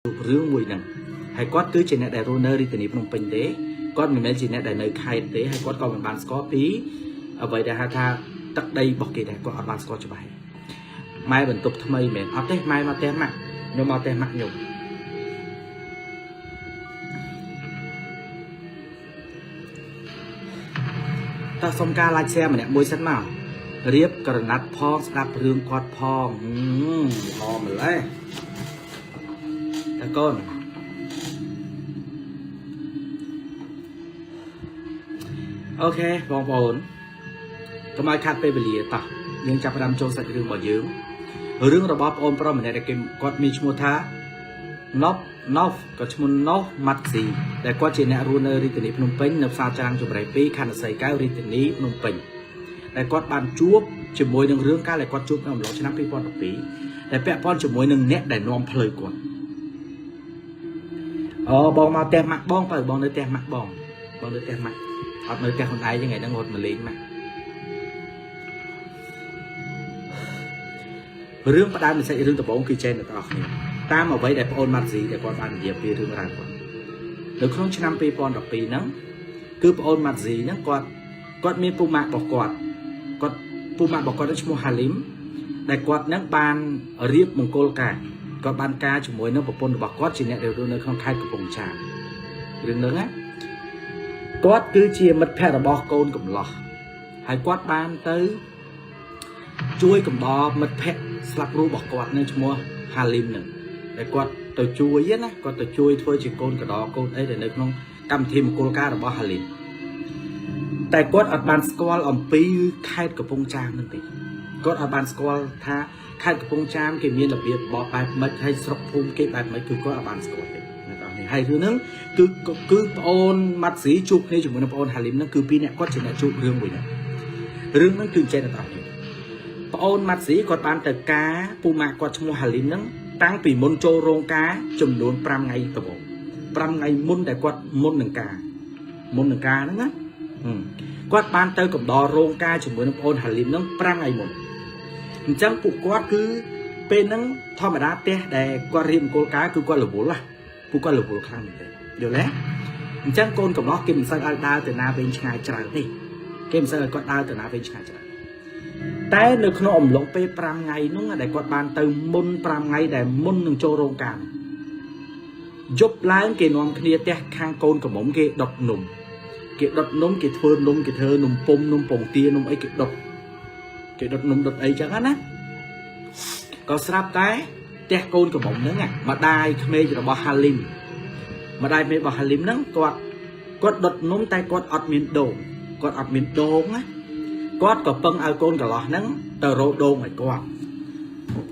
ជួបរឿងមួយហ្នឹងហើយគាត់គឺជាអ្នកដែលរស់នៅរាជធានីភ្នំពេញទេគាត់មិនមែនជាអ្នកដែលនៅខេត្តទេហើយគាត់ក៏មិនបានស្គាល់ពីអ្វីដែលហៅថាទឹកដីរបស់គេដែរគាត់អត់បានស្គាល់ច្បាស់ទេម៉ែបន្ទប់ថ្មីមែនអត់ទេម៉ែមកផ្ទះម៉ាក់ខ្ញុំមកផ្ទះម៉ាក់ខ្ញុំតោះសុំការ like share ម្នាក់មួយសិនមករៀបក្រណាត់ផងស្ដាប់រឿងគាត់ផងហឹមល្អម្ល៉េះតើកូន OK បងប្អូនកុំឲ្យខាត់ពេលវេលាតោះយើងចាប់ផ្ដើមចូលសាច់រឿងរបស់យើងរឿងរបស់បងប្រុសម្នាក់ដែលគេគាត់មានឈ្មោះថា Nop Nof ក៏ឈ្មោះ Nof Matsi ដែលគាត់ជាអ្នករស់នៅរាជធានីភ្នំពេញនៅផ្សារច្រាំងជំរៃ2ខណ្ឌសីកែវរាជធានីភ្នំពេញដែលគាត់បានជួបជាមួយនឹងរឿងកាលដែលគាត់ជួបនៅអំឡុងឆ្នាំ2012ដែលពាក់ព័ន្ធជាមួយនឹងអ្នកដែលនាំផ្លូវគាត់អូបងមកផ្ទះម៉ាក់បងបើបងនៅផ្ទះម៉ាក់បងបងនៅផ្ទះម៉ាក់អត់នៅផ្ទះខ្លួនឯងទេថ្ងៃហ្នឹងរត់មកលេងម៉ាក់រឿងផ្ដើមនៃសាច់រឿងដំបូងគឺចែនអ្នកទាំងអស់គ្នាតាមអ្វីដែលប្អូនម៉ាត់ស៊ីដែលគាត់បាននិយាយពីរឿងរ៉ាវគាត់នៅក្នុងឆ្នាំ2012ហ្នឹងគឺប្អូនម៉ាត់ស៊ីហ្នឹងគាត់គាត់មានពូម៉ាក់របស់គាត់គាត់ពូម៉ាក់របស់គាត់ឈ្មោះហាលីមដែលគាត់ហ្នឹងបានរៀបមង្គលការគាត់បានការជាមួយនឹងប្រពន្ធរបស់គាត់ជាអ្នកដែលរស់នៅក្នុងខេត្តកំពង់ចាមរឿងហ្នឹងណាគាត់គឺជាមិត្តភក្តិរបស់កូនកំឡោះហើយគាត់បានទៅជួយកំដរមិត្តភក្តិស្លាប់រូបរបស់គាត់នឹងឈ្មោះហាលីមនឹងដែលគាត់ទៅជួយណាគាត់ទៅជួយធ្វើជាកូនកដរកូនអីដែលនៅក្នុងកម្មវិធីមង្គលការរបស់ហាលីមតែគាត់អត់បានស្គាល់អំពីខេត្តកំពង់ចាមនឹងទេគាត់អត់បានស្គាល់ថាខេត្តកំពង់ចាមគេមានរបៀបបបបែបម៉េចហើយស្រុកភូមិគេបែបម៉េចគឺគាត់អត់បានស្គាល់ទេអ្នកនរនេះហើយរឿងហ្នឹងគឺគឺប្អូនម៉ាត់ស៊ីជួបគ្នាជាមួយនឹងប្អូនហាលីមហ្នឹងគឺពីរអ្នកគាត់ជាអ្នកជួបរឿងមួយហ្នឹងរឿងហ្នឹងគឺចេះអ្នកនរនេះប្អូនម៉ាត់ស៊ីគាត់បានទៅការពូម៉ាក់គាត់ឈ្មោះហាលីមហ្នឹងតាំងពីមុនចូលរោងការចំនួន5ថ្ងៃដំបូង5ថ្ងៃមុនដែលគាត់មុននឹងការមុននឹងការហ្នឹងណាគាត់បានទៅកំដររោងការជាមួយនឹងប្អូនហាលីមហ្នឹង5ថ្ងៃមុនអញ្ចឹងពួកគាត់គឺពេលហ្នឹងធម្មតាផ្ទះដែលគាត់រៀបមង្គលការគឺគាត់រវល់ណាពួកគាត់រវល់ខ្លាំងមែនទេយល់ទេអញ្ចឹងកូនកំឡោះគេមិនសូវឲ្យដើរទៅណាវិញឆ្ងាយច្រើនទេគេមិនសូវឲ្យគាត់ដើរទៅណាវិញឆ្ងាយច្រើនតែនៅក្នុងអំឡុងពេល5ថ្ងៃនោះដែលគាត់បានទៅមុន5ថ្ងៃដែលមុននឹងចូលរោងការយប់ឡើងគេនាំគ្នាផ្ទះខាងកូនកំមុំគេដុតនំគេដុតនំគេធ្វើនំគេធ្វើនំពុំនំពងទានំអីគេដុតគេដុតនំដុតអីចឹងណាក៏ស្រាប់តែផ្ទះកូនកំមុំហ្នឹងម្ដាយក្មេករបស់ហាលីមម្ដាយក្មេករបស់ហាលីមហ្នឹងគាត់គាត់ដុតនំតែគាត់អត់មានដូងគាត់អត់មានដូងណាគាត់ក៏ពឹងឲ្យកូនកន្លោះហ្នឹងទៅរកដូងឲ្យគាត់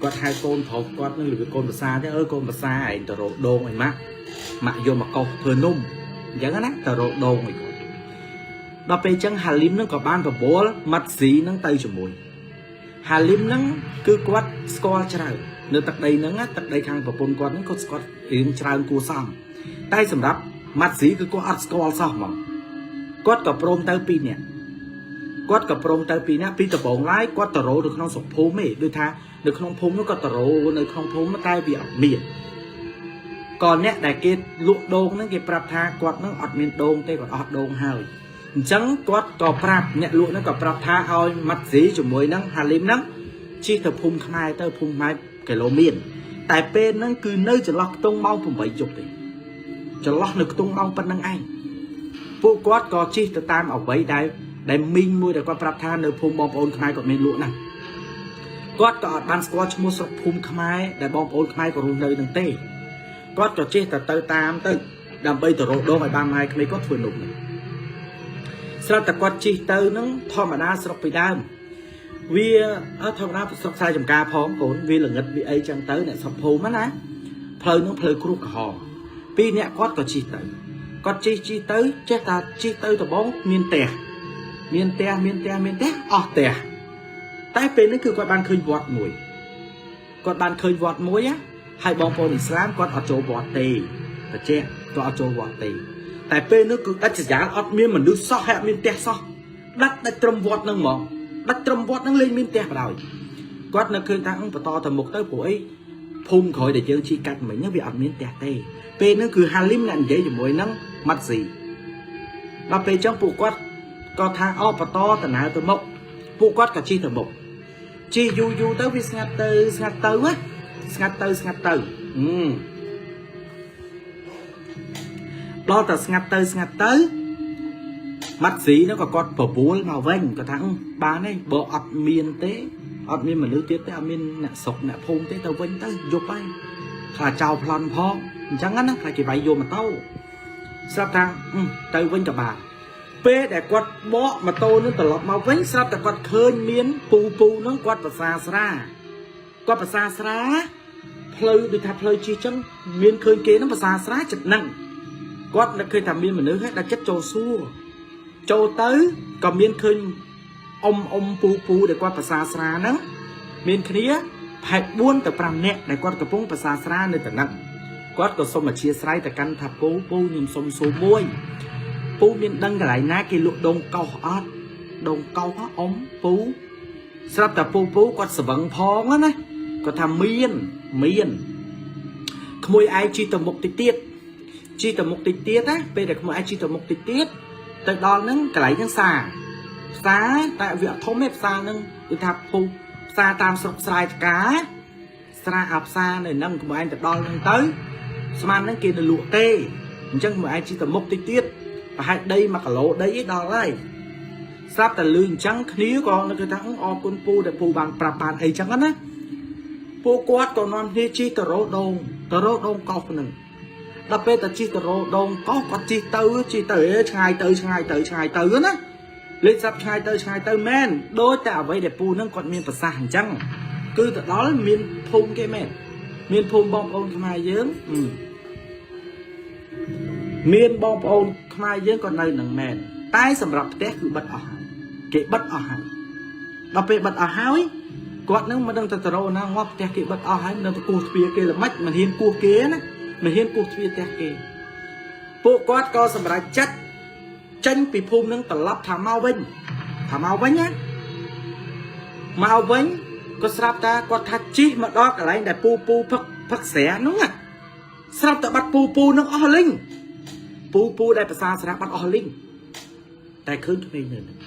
គាត់ហៅកូនប្រុសគាត់នឹងឬកូនភាសាទេអើកូនភាសាឯងទៅរកដូងឲ្យម៉ាក់ម៉ាក់យកមកកោសធ្វើនំអញ្ចឹងណាទៅរកដូងឲ្យគាត់ដល់ពេលអញ្ចឹងហាលីមនឹងក៏បានបបួលម៉ាត់ស៊ីនឹងទៅជាមួយហាលីមនឹងគឺគាត់ស្គាល់ច្រើននៅទឹកដីហ្នឹងទឹកដីខាងប្រពន្ធគាត់ហ្នឹងគាត់ស្គាល់រឿងច្រើនគួរសមតែសម្រាប់ម៉ាត់ស៊ីគឺគាត់អត់ស្គាល់សោះហ្មងគាត់ក៏ព្រមទៅពីរនាក់គាត់ក៏ព្រមទៅពីរនាក់ពីដំបងឡើយគាត់ទៅរោនៅក្នុងស្រុកភូមិទេដូចថានៅក្នុងភូមិនោះគាត់ទៅរោនៅក្នុងភូមិតែវាអត់មានក៏អ្នកដែលគេលក់ដូងហ្នឹងគេប្រាប់ថាគាត់ហ្នឹងអត់មានដូងទេគាត់អស់ដូងហើយអញ្ចឹងគាត់ក៏ប្រាប់អ្នកលក់ហ្នឹងក៏ប្រាប់ថាឲ្យម៉ាត់ស៊ីជាមួយនឹងហាលីមហ្នឹងជិះទៅភូមិខ្មែរទៅភូមិខ្មែរគីឡូមានតែពេលហ្នឹងគឺនៅចន្លោះខ្ទង់ម៉ោង8យប់ទេចន្លោះនៅខ្ទង់ម៉ោងប៉ុណ្្នឹងឯងពួកគាត់ក៏ជិះទៅតាមអ្វីដែលដែលមីងមួយដែលគាត់ប្រាប់ថានៅភូមិបងប្អូនខ្មែរគាត់មានលក់ហ្នឹងគាត់ក៏អត់បានស្គាល់ឈ្មោះស្រុកភូមិខ្មែរដែលបងប្អូនខ្មែរក៏រស់នៅនឹងទេគាត់ក៏ជិះតែទៅតាមទៅដើម្បីទៅរកដងឲ្យបានម៉ែក្មេងគាត់ធ្វើនំហ្នឹងស្រាប់តែគាត់ជិះទៅហ្នឹងធម្មតាស្រុកពីដើមវាធម្មតាស្រុកខ្សែចំការផងកូនវាល្ងិតវាអីចឹងទៅអ្នកស្រុកភូមិណាផ្លូវហ្នឹងផ្លូវគ្រួសក្រហមពីរអ្នកគាត់ក៏ជិះទៅគាត់ជិះជិះទៅចេះតែជិះទៅដំបងមានផ្ទះមានផ្ទះមានផ្ទះមានផ្ទះអស់ផ្ទះតែពេលនេះគឺគាត់បានឃើញវត្តមួយគាត់បានឃើញវត្តមួយណាហើយបងប្អូនអ៊ីស្លាមគាត់អត់ចូលវត្តទេបច្ចេកគាត់អត់ចូលវត្តទេតែពេលនោះគឺដាច់ស្រយាលអត់មានមនុស្សសោះហើយអត់មានផ្ទះសោះដាច់ដាច់ត្រឹមវត្តហ្នឹងហ្មងដាច់ត្រឹមវត្តហ្នឹងលែងមានផ្ទះបណ្ដោយគាត់នៅឃើញថាបន្តទៅមុខទៅព្រោះអី ភូមិក្រោយដែលយើងជិះកាត់មិញហ្នឹងវាអត់មានផ្ទះទេពេលហ្នឹងគឺហាលីមអ្នកនិយាយជាមួយនឹងម៉ាត់ស៊ីដល់ពេលចឹងពួកគាត់ក៏ថាអូបន្តដំណើរទៅមុខពួកគាត់ក៏ជិះទៅមុខជិះយូរយូរទៅវាស្ងាត់ទៅស្ងាត់ទៅណាស្ងាត់ទៅស្ងាត់ទៅអឺដល់តែស្ងាត់ទៅស្ងាត់ទៅម៉ាត់ស៊ីហ្នឹងក៏គាត់បបួលមកវិញគាត់ថាបានទេបើអត់មានទេអត់មានមនុស្សទៀតទេអត់មានអ្នកស្រុកអ្នកភូមិទេទៅវិញទៅយប់ហើយខ្លាចចោលប្លន់ផងអញ្ចឹងណាខ្លាចគេវាយយកម៉ូតូស្រាប់ថាទៅវិញក៏បានពេលដែលគាត់បកម៉ូតូនឹងត្រឡប់មកវិញស្រាប់តែគាត់ឃើញមានពូពូនឹងគាត់ប្រសាស្រាគាត់ប្រសាស្រាផ្លូវដូចថាផ្លូវជិះចឹងមានឃើញគេនឹងប្រសាស្រាចិត្តនឹងគាត់នឹកឃើញថាមានមនុស្សហើយដល់ចិត្តចូលសួរចូលទៅក៏មានឃើញអ៊ំអ៊ំពូពូដែលគាត់ប្រសាស្រាហ្នឹងមានគ្នាប្រហែល4ទៅ5នាក់ដែលគាត់កំពុងប្រសាស្រានៅតំណឹងគាត់ក៏សុំអធិស្ឋានទៅកាន់ថាពូពូខ្ញុំសុំសួរមួយពូមានដឹងកន្លែងណាគេលក់ដូងកោសអត់ដូងកោសហ៎អ៊ំពូស្រាប់តែពូពូគាត់ស្វឹងផងណាគាត់ថាមានមានក្មួយឯងជិះទៅមុខតិចទៀតជិះទៅមុខតិចទៀតណាពេលដែលក្មួយឯងជិះទៅមុខតិចទៀតទៅដល់ហ្នឹងកន្លែងហ្នឹងផ្សារផ្សារតែវាអត់ធំទេផ្សារហ្នឹងគឺថាពូផ្សារតាមស្រុកស្រែចកាស្រាអាផ្សារនៅហ្នឹងក្មួយឯងទៅដល់ហ្នឹងទៅស្មានហ្នឹងគេនៅលក់ទេអញ្ចឹងក្មួយឯងជិះទៅមុខតិចទៀតប្រហែលដី1គីឡូដីឯដល់ហើយស្រាប់តែលឺអញ្ចឹងគ្នាក៏នឹកថាអរគុណពូដែលពូបានប្រាប់បានអីចឹងណាពួកគាត់ក៏នាំគ្នាជិះទៅរោដងទៅរោដងកោសហ្នឹងដល់ពេលតែជិះទៅរោដងកោសគាត់ជិះទៅជិះទៅឆ្ងាយទៅឆ្ងាយទៅឆ្ងាយទៅណាលេខស្រាប់ឆ្ងាយទៅឆ្ងាយទៅមែនដូចតែអ្វីដែលពូហ្នឹងគាត់មានប្រសាសន៍អញ្ចឹងគឺទៅដល់មានភូមិគេមែនមានភូមិបងប្អូនខ្មែរយើងមានបងប្អូនខ្មែរយើងក៏នៅនឹងមែនតែសម្រាប់ផ្ទះគឺបិទអស់ហើយគេបិទអស់ហើយដល់ពេលបិទអស់ហើយគាត់នឹងមិនដឹងទៅទៅរកណាងាប់ផ្ទះគេបិទអស់ហើយមិនដឹងទៅគោះទ្វារគេល្មិចមិនហ៊ានគោះគេណាមិនហ៊ានគោះទ្វារផ្ទះគេពួកគាត់ក៏សម្រេចចិត្តចេញពីភូមិនឹងត្រឡប់ថាមកវិញថាមកវិញណាមកវិញក៏ស្រាប់តែគាត់ថាជីកមកដល់កន្លែងដែលពូពូផឹកផឹកស្រានោះណាស្រាប់តែបាត់ពូពូនឹងអស់លីងពូពូដែលប្រសាស្រាបាត់អស់លីងតែឃើញក្មេងនៅនឹង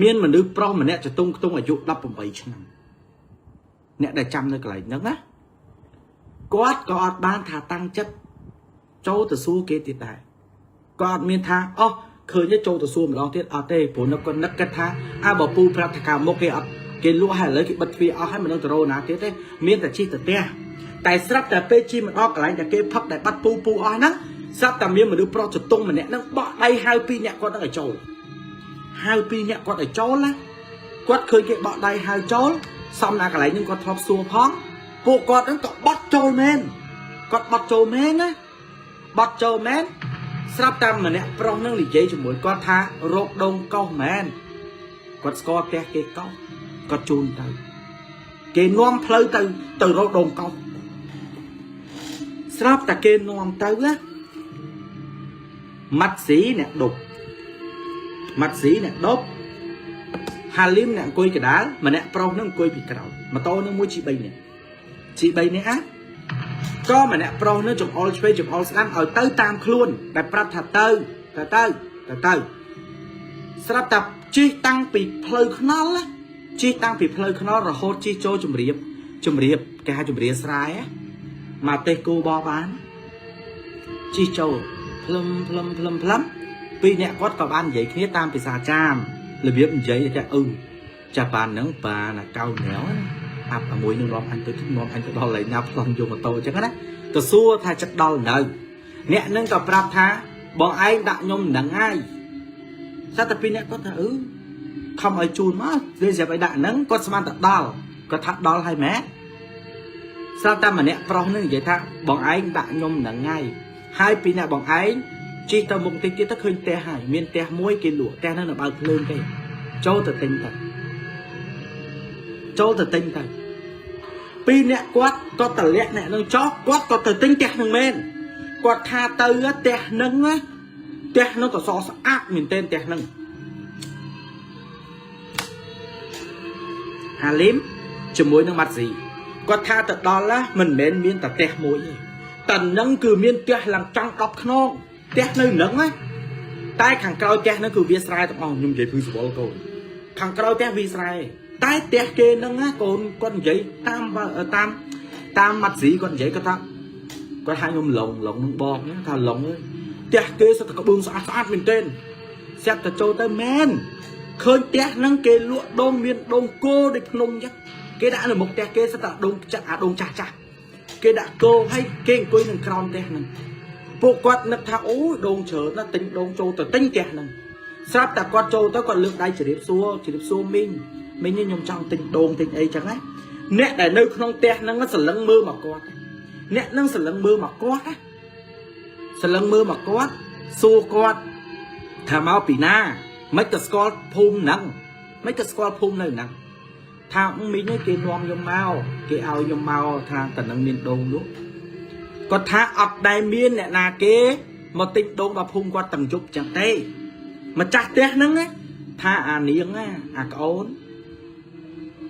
មានមនុស្សប្រុសម្នាក់ចតុងខ្ទង់អាយុ18ឆ្នាំអ្នកដែលចាំនៅកន្លែងហ្នឹងណាគាត់ក៏អត់បានថាតាំងចិត្តចូលទៅសួរគេទៀតដែរក៏អត់មានថាអស់ឃើញចូលទៅសួរម្ដងទៀតអត់ទេព្រោះនឹកគាត់នឹកគិតថាអើបើពូប្រាប់ថាកាមុខគេអត់គេលក់ហើយឥឡូវគេបិទទ្វារអស់ហើយមិនដឹងទៅរកណាទៀតទេមានតែជិះទៅផ្ទះតែស្រាប់តែពេលជិះមកដល់កន្លែងដែលគេផឹកដែលបាត់ពូពូអស់ហ្នឹងស្រាប់តែមានមនុស្សប្រុសចតុងម្នាក់ហ្នឹងបក់ដៃហៅពីរនាក់គាត់ហ្នឹងឲ្យចូលហៅពីរនាក់គាត់ឲ្យចូលណាគាត់ឃើញគេបក់ដៃហៅចូលសំណាកន្លែងហ្នឹងគាត់ធ្លាប់សួរផងពួកគាត់ហ្នឹងក៏បត់ចូលមែនគាត់បត់ចូលមែនណាបត់ចូលមែនស្រាប់តែម្នាក់ប្រុសនឹងនិយាយជាមួយគាត់ថារោគដងកោសមែនគាត់ស្គាល់ផ្ទះគេកោសគាត់ជូនទៅគេនាំផ្លូវទៅទៅរកដងកោសស្រាប់តែគេនាំទៅណាម៉ាត់ស៊ីអ្នកដប់ម៉ាត់ស៊ីអ្នកដប់ហាលីមអ្នកអង្គុយកដាលម្នាក់ប្រុសនឹងអង្គុយពីក្រោយម៉ូតូនឹងមួយជី3នាក់ជី3នាក់ណាក៏ម្នាក់ប្រុសនឹងចង្អុលឆ្វេងចង្អុលស្ដាំឲ្យទៅតាមខ្លួនដែលប្រាប់ថាទៅទៅទៅទៅទៅស្រាប់តែជិះតាំងពីផ្លូវថ្នល់ណាជិះតាំងពីផ្លូវថ្នល់រហូតជិះចូលជំរាបជំរាបគេហៅជំរាបស្រែមកទេសគូបបានជិះចូលភ្លឹមភ្លឹមភ្លឹមភ្លឹមពីរអ្នកគាត់ក៏បាននិយាយគ្នាតាមភាសាចាមរបៀបនិយាយថាអឺចាប់បានហ្នឹងបានអាកៅណែវណាអាប់មួយនឹងនាំអញទៅនាំអញទៅដល់កន្លែងណាប្លន់យកម៉ូតូអញ្ចឹងណាទៅសួរថាចិត្តដល់នៅអ្នកនឹងក៏ប្រាប់ថាបងឯងដាក់ខ្ញុំនឹងហើយសត្វតែពីរអ្នកគាត់ថាអឺខំឲ្យជូនមកវាស្រាប់ឲ្យដាក់ហ្នឹងគាត់ស្មានតែដល់គាត់ថាដល់ហើយម៉ែស្រាប់តែម្នាក់ប្រុសនឹងនិយាយថាបងឯងដាក់ខ្ញុំនឹងហើយហើយពីអ្នកបងឯងជិះទៅមុខតិចទៀតទៅឃើញផ្ទះហើយមានផ្ទះមួយគេលក់ផ្ទះហ្នឹងនៅបើកភ្លើងទេចូលទៅទិញទៅចូលទៅទិញទៅពីរអ្នកគាត់ក៏តលាក់អ្នកនឹងចោះគាត់ក៏ទៅទិញផ្ទះនឹងមែនគាត់ថាទៅផ្ទះនឹងណាផ្ទះនឹងក៏សស្អាតមែនទែនផ្ទះនឹងហាលីមជាមួយនឹងម៉ាត់ស៊ី គាត់ថាទៅដល់ណាមិនមែនមានតែផ្ទះមួយទេតែនឹងគឺមានផ្ទះឡើងចង់10ខ្នងផ្ទះនៅនឹងណាតែខាងក្រោយផ្ទះហ្នឹងគឺវាស្រែទាំងអស់ខ្ញុំនិយាយព្រឺសវល់កូនខាងក្រោយផ្ទះវាស្រែតែផ្ទះគេហ្នឹងណាកូនគាត់និយាយតាមតាមតាមម៉ាត់ស៊ីគាត់និយាយគាត់ថាគាត់ហៅខ្ញុំឡងឡងនឹងបងថាឡងអើយផ្ទះគេសុទ្ធតែក្បឿងស្អាតស្អាតមែនទែនស្រាប់តែចូលទៅមែនឃើញផ្ទះហ្នឹងគេលក់ដូងមានដូងគោដូចភ្នំអញ្ចឹងគេដាក់នៅមុខផ្ទះគេសុទ្ធតែដូងចាក់អាដូងចាស់ចាស់គេដាក់គោឲ្យគេអង្គុយនឹងក្រោមផ្ទះហ្នឹងពួកគាត់នឹកថាអូយដូងច្រើនណាស់ទិញដូងចូលទៅទិញផ្ទះហ្នឹងស្រាប់តែគាត់ចូលទៅគាត់លើកដៃជម្រាបសួរជម្រាបសួរមីងមីងខ្ញុំចង់ទិញដូងទិញអីចឹងណាអ្នកដែលនៅក្នុងផ្ទះហ្នឹងសលឹងមើលមកគាត់អ្នកនឹងសលឹងមើលមកគាត់ណាសលឹងមើលមកគាត់សួរគាត់ថាមកពីណាមិនក៏ស្គាល់ភូមិហ្នឹងមិនក៏ស្គាល់ភូមិនៅហ្នឹងថាមីងគេនាំខ្ញុំមកគេឲ្យខ្ញុំមកថាតនឹងមានដូងនោះគាត់ថាអត់ដែលមានអ្នកណាគេមកទិញដូងដល់ភូមិគាត់ទាំងយប់ចឹងទេម្ចាស់ផ្ទះហ្នឹងណាថាអានាងណាអាក្អូន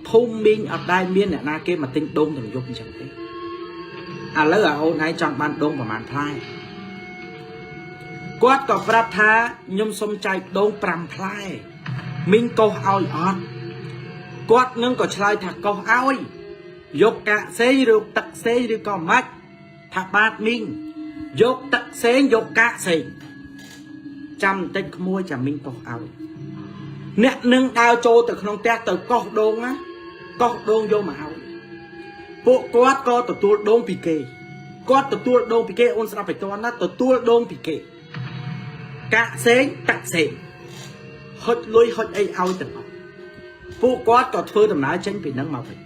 ភូមិមីងអត់ដែលមានអ្នកណាគេមកទិញដូងទាំងយប់ចឹងទេឥឡូវអាអូនឯងចង់បានដូងប្រហែលផ្លែគាត់ក៏ប្រាប់ថាខ្ញុំសុំចែកដូង5ផ្លែមីងកោសឲ្យអត់គាត់នឹងក៏ឆ្លើយថាកោសឲ្យយកកាក់សេងឬទឹកសេងឬក៏ម៉ាច់ថាបាទមីងយកទឹកសេងយកកាក់សេងចាំបន្តិចក្មួយចាំមីងកោសឲ្យអ្នកនឹងដើរចូលទៅក្នុងផ្ទះទៅកោសដូងណាកោសដូងយកមកឲ្យពួកគាត់ក៏ទទួលដូងពីគេគាត់ទទួលដូងពីគេអូនស្ដាប់ឲ្យតន់ណាទទួលដូងពីគេកាក់សេងតាក់សេងហុចលុយហុចអីឲ្យទាំងអស់ពួកគាត់ក៏ធ្វើដំណើរចេញពីនឹងមកវិញ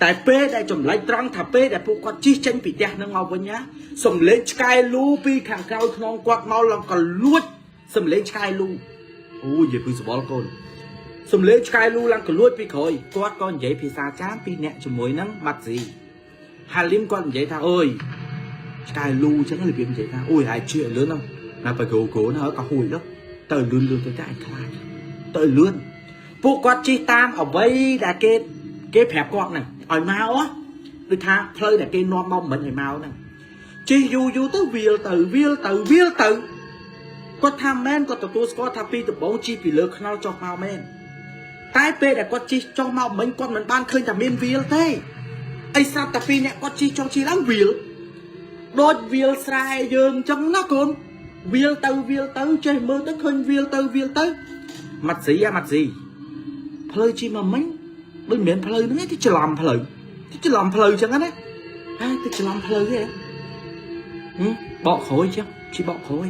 តែពេលដែលចម្លែកត្រង់ថាពេលដែលពួកគាត់ជិះចេញពីផ្ទះនឹងមកវិញណាសំលេងឆ្កែលូពីខាងក្រោយខ្នងគាត់មកឡើងក៏លួចសំលេងឆ្កែលូអូយនិយាយពីសវល់កូនសំលេងឆ្កែលូឡើងក៏លួចពីក្រោយគាត់ក៏និយាយភាសាចាមពីអ្នកជាមួយនឹងម៉ាត់ស៊ីហាលីមគាត់និយាយថាអើយឆ្កែលូអញ្ចឹងរបៀបនិយាយថាអូយហើយជាលឿនហ្នឹងណាបើគ្រូគ្រូណាក៏ហួយទៅទៅលឿនលឿនទៅតែអញខ្លាចទៅលឿនពួកគាត់ជិះតាមអ្វីដែលគេគេប្រាប់គាត់ហ្នឹងឲ្យមកដូចថាផ្លូវដែលគេនាំមកមិនឲ្យមកហ្នឹងជិះយូរយូរទៅវាលទៅវាលទៅវាលទៅគាត់ថាមែនគាត់ទទួលស្គាល់ថាពីដំបូងជិះពីលើខ្នល់ចុះមកមែនតែពេលដែលគាត់ជិះចុះមកមិញគាត់មិនបានឃើញថាមានវាលទេអីស្រាប់តែពីរអ្នកគាត់ជិះចុះជិះឡើងវាលដូចវាលស្រែយើងអញ្ចឹងណាកូនវាលទៅវាលទៅចេះមើលទៅឃើញវាលទៅវាលទៅម៉ាត់ស៊ីអាម៉ាត់ស៊ីផ្លូវជិះមកមិញដូចមិនមែនផ្លូវហ្នឹងទេច្រឡំផ្លូវច្រឡំផ្លូវអញ្ចឹងណាហើយទៅច្រឡំផ្លូវទេបកក្រោយចឹងជិះបកក្រោយ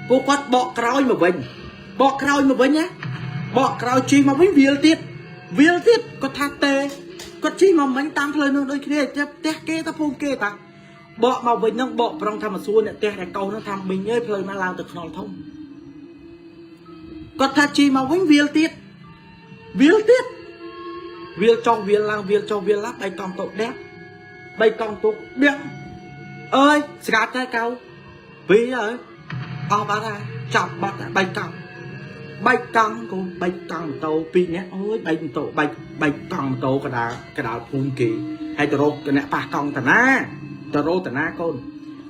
ពួកគាត់បកក្រោយមកវិញបកក្រោយមកវិញណាបកក្រោយជិះមកវិញវាលទៀតវាលទៀតគាត់ថាទេគាត់ជិះមកមិញតាមផ្លូវនឹងដូចគ្នាផ្ទះគេទៅភូមិគេតាបកមកវិញហ្នឹងបកប្រងថាមកសួរអ្នកផ្ទះដែលកោសហ្នឹងថាមីងអើយផ្លូវណាឡើងទៅខ្នល់ធំគាត់ថាជិះមកវិញវាលទៀតវាលទៀតវាលចុះវាលឡើងវាលចុះវាលឡើងបីកង់តុដេកបីកង់តុដេកអើយស្កាត់តែកៅពីអើយអស់បាត់ហើយចាប់បាត់ហើយបីកង់បែកកង់កូនបែកកង់ម៉ូតូពីរនាក់អូយបែកម៉ូតូបែកបែកកង់ម៉ូតូកដាលកដាលភូមិគេហើយទៅរកអ្នកប៉ះកង់តាណាទៅរកតាណាកូន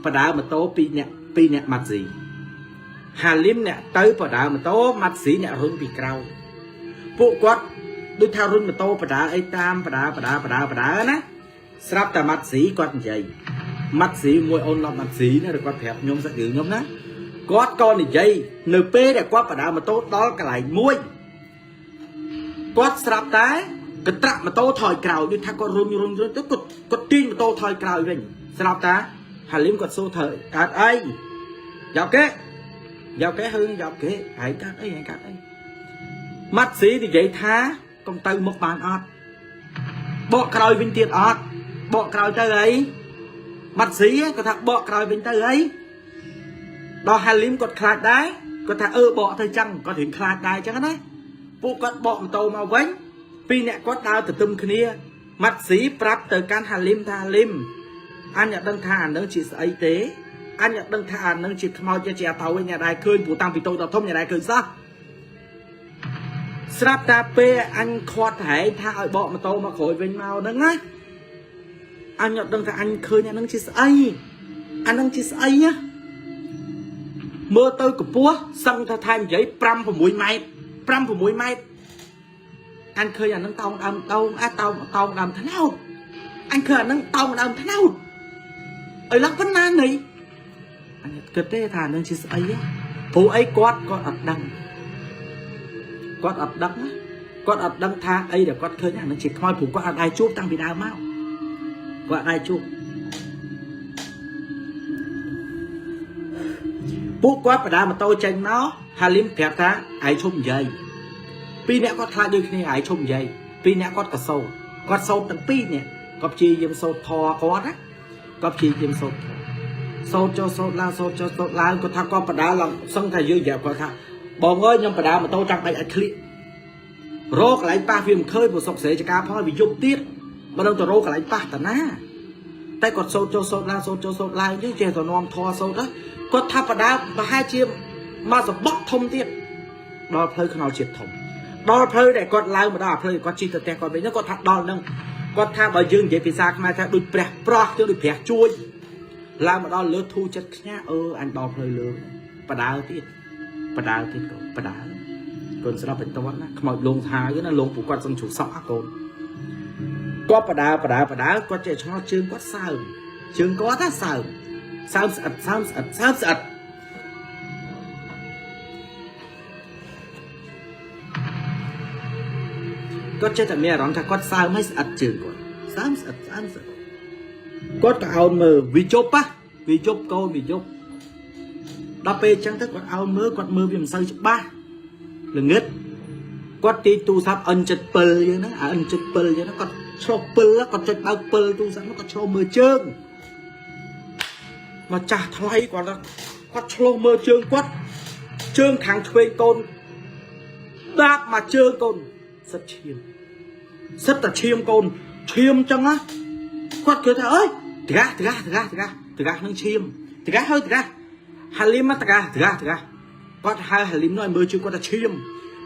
បដើម៉ូតូពីរនាក់ពីរនាក់ម៉ាត់ស៊ីហាលីមអ្នកទៅបដើម៉ូតូម៉ាត់ស៊ីអ្នករុញពីក្រោយពួកគាត់ដូចថារុញម៉ូតូបដើអីតាមបដើបដើបដើបដើណាស្រាប់តែម៉ាត់ស៊ីគាត់និយាយម៉ាត់ស៊ីមួយអូនឡប់ម៉ាត់ស៊ីណាឬគាត់ប្រាប់ខ្ញុំសាច់រឿងខ្ញុំណាគាត់ក៏និយាយនៅពេលដែលគាត់បដើម៉ូតូដល់កន្លែងមួយគាត់ស្រាប់តែកត្រាក់ម៉ូតូថយក្រោយដូចថាគាត់រុញរុញរុញទៅគាត់គាត់ទាញម៉ូតូថយក្រោយវិញស្រាប់តែហាលីមគាត់សួរធ្វើកើតអីយកគេយកគេហឺយកគេហើយកើតអីហើយកើតអីម៉ាត់ស៊ីនិយាយថាកុំទៅមុខបានអត់បកក្រោយវិញទៀតអត់បកក្រោយទៅអីម៉ាត់ស៊ីគាត់ថាបកក្រោយវិញទៅអីដល់ហាលីមគាត់ខ្លាចដែរគាត់ថាអឺបកទៅចឹងគាត់រៀងខ្លាចដែរចឹងណាពួកគាត់បកម៉ូតូមកវិញពីរអ្នកគាត់ដើរទៅទឹមគ្នាម៉ាត់ស៊ីប្រាប់ទៅកាន់ហាលីមថាហាលីមអញអត់ដឹងថាអានឹងជាស្អីទេអញអត់ដឹងថាអានឹងជាខ្មោចជាអាតៅវិញអ្នកដែរឃើញព្រោះតាំងពីតូចដល់ធំអ្នកដែរឃើញសោះស្រាប់តែពេលអញខាត់ហែងថាឲ្យបកម៉ូតូមកក្រោយវិញមកហ្នឹងណា អញអត់ដឹងថាអញឃើញអានឹងជាស្អីអានឹងជាស្អីណាមើលទៅកម្ពស់សឹងថាថែមនិយាយ5 6ម៉ែត្រ5 6ម៉ែត្រអញឃើញអានឹងតោងដើមតោងអាតោងតោងដើមថ្នោតអញឃើញអានឹងតោងដើមថ្នោតអីឡោះប៉ុណ្ណានេះអញអត់គិតទេថាអានឹងជាស្អីហ៎ព្រោះអីគាត់គាត់អត់ដឹងគាត់អត់ដឹងណាគាត់អត់ដឹងថាអីដែលគាត់ឃើញអានឹងជាខ្មោចព្រោះគាត់អត់ដែរជួបតាំងពីដើមមកគាត់អត់ដែរជួប ពួកគាត់បដាម៉ូតូចេញមកហាលីមប្រាប់ថាឯងឈប់និយាយពីរអ្នកគាត់ខ្លាចដូចគ្នាឯងឈប់និយាយពីរអ្នកគាត់ក៏សូត្រគាត់សូត្រទាំងពីរអ្នកគាត់ព្យាយាមសូត្រធម៌គាត់ណាគាត់ព្យាយាមសូត្រធម៌សូត្រចុះសូត្រឡើងសូត្រចុះសូត្រឡើងគាត់ថាគាត់បដាឡើងសឹងថាយើងនិយាយគាត់ថាបងអើយខ្ញុំបដាម៉ូតូចាំងបាច់ឲ្យធ្លៀករកកន្លែងប៉ះវាមិនឃើញព្រោះសុកស្រេចការផលវាយប់ទៀតបើនឹងទៅរកកន្លែងប៉ះតាណា តែគាត់សូត្រចូលសូត្រឡើងសូត្រចូលសូត្រឡើងចេះចេះទៅនាំធរសូត្រទៅគាត់ថាបដាប្រហែលជាមកសបកធំទៀតដល់ផ្លូវខ្នល់ជាតិធំដល់ផ្លូវដែលគាត់ឡើងមកដល់អាផ្លូវដែលគាត់ជិះទៅផ្ទះគាត់វិញហ្នឹងគាត់ថាដល់ហ្នឹងគាត់ថាបើយើងនិយាយភាសាខ្មែរថាដូចព្រះប្រោះទៅដូចព្រះជួយឡើងមកដល់លើធូរចិត្តខ្ញាអឺអញដល់ផ្លូវលើបដាទៀតបដាទៀតកូនបដាកូនស្រាប់បន្ទាត់ណាខ្មោចលងថាយណាលងពួកគាត់សឹងជ្រុះសក់អាកូន គាត់បដាបដាបដាគាត់ចេះឆ្ងល់ជើងគាត់សើមជើងគាត់ថាសើមសើមស្អិតសើមស្អិតសើមស្អិតគាត់ចេះតែមានអារម្មណ៍ថាគាត់សើមហើយស្អិតជើងគាត់សើមស្អិតសើមស្អិតគាត់ក៏អោនមើលវាជប់ហ៎វាជប់កូនវាជប់ដល់ពេលអញ្ចឹងទៅគាត់អោនមើលគាត់មើលវាមិនសូវច្បាស់ល្ងឹតគាត់ទាញទូរស័ព្ទ N77 យើងហ្នឹងអា N77 យើងហ្នឹងគាត់ឆ្លុះពិលគាត់ចុចបើកពិលទូរស័ព្ទហ្នឹងគាត់ឆ្លុះមើលជើងមកចាស់ថ្លៃគាត់គាត់ឆ្លុះមើលជើងគាត់ជើងខាងឆ្វេងកូនដាបមកជើងកូនសិតឈាមសិតតែឈាមកូនឈាមចឹងណាគាត់គិតថាអើយត្កាស់ត្កាស់ត្កាស់ត្កាស់ត្កាស់នឹងឈាមត្កាស់ហើយត្កាស់ហាលីមត្កាស់ត្កាស់ត្កាស់គាត់ហៅហាលីមនោះឲ្យមើលជើងគាត់ថាឈាម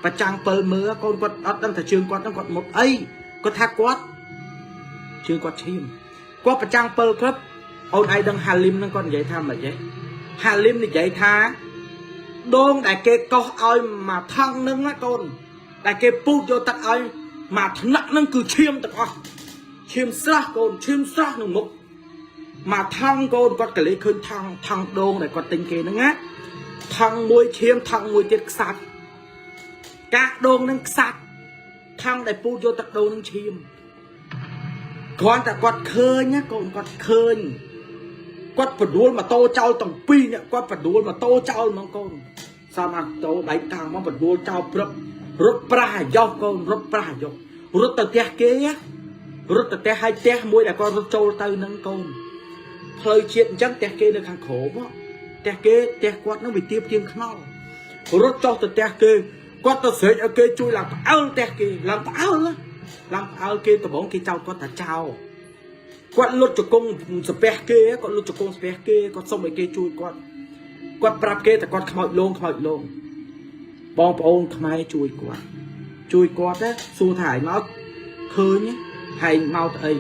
ប្រចាំងពិលមើលកូនគាត់អត់ដឹងថាជើងគាត់ហ្នឹងគាត់មុតអីគាត់ថាគាត់ជើងគាត់ឈាមគាត់ប្រចាំងពិលគ្រប់អូនឯងដឹងហាលីមហ្នឹងគាត់និយាយថាម៉េចទេហាលីមនិយាយថាដងដែលគេកោសឲ្យមកថង់ហ្នឹងណាកូនដែលគេពូតយកទឹកឲ្យមកថ្នាក់ហ្នឹងគឺឈាមទាំងអស់ឈាមស្រស់កូនឈាមស្រស់នឹងមុខមកថង់កូនគាត់ក៏លេឃើញថង់ថង់ដងដែលគាត់ទិញគេហ្នឹងណាថង់មួយឈាមថង់មួយទៀតខ្សាច់កាកដងនឹងខ្សាច់ថង់ដែលពូតយកទឹកដងនឹងឈាមគ្រាន់តែគាត់ឃើញណាកូនគាត់ឃើញគាត់បដួលម៉ូតូចោលទាំងពីរនេះគាត់បដួលម៉ូតូចោលហ្មងកូនសាមអាតូដៃតាំងមកបដួលចោលព្រឹករត់ប្រាស់អាយ៉ោះកូនរត់ប្រាស់អាយ៉ោះរត់ទៅផ្ទះគេណារត់ទៅផ្ទះឲ្យផ្ទះមួយដែលគាត់រត់ចូលទៅនឹងកូនផ្លូវជាតិអញ្ចឹងផ្ទះគេនៅខាងក្រោមផ្ទះគេផ្ទះគាត់នឹងវាទៀបជាងខ្នល់រត់ចុះទៅផ្ទះគេគាត់ទៅស្រែកឲ្យគេជួយឡើងផ្អើលផ្ទះគេឡើងផ្អើលណាឡើងផ្អើលគេដំបងគេចោទគាត់ថាចោលគាត់លុតជង្គង់ស្ពះគេគាត់លុតជង្គង់ស្ពះគេគាត់សុំឲ្យគេជួយគាត់គាត់ប្រាប់គេតែគាត់ខ្មោចលងខ្មោចលងបងប្អូនខ្មែរជួយគាត់ជួយគាត់ណាសួរថាឯងមកឃើញហែងមកទៅអី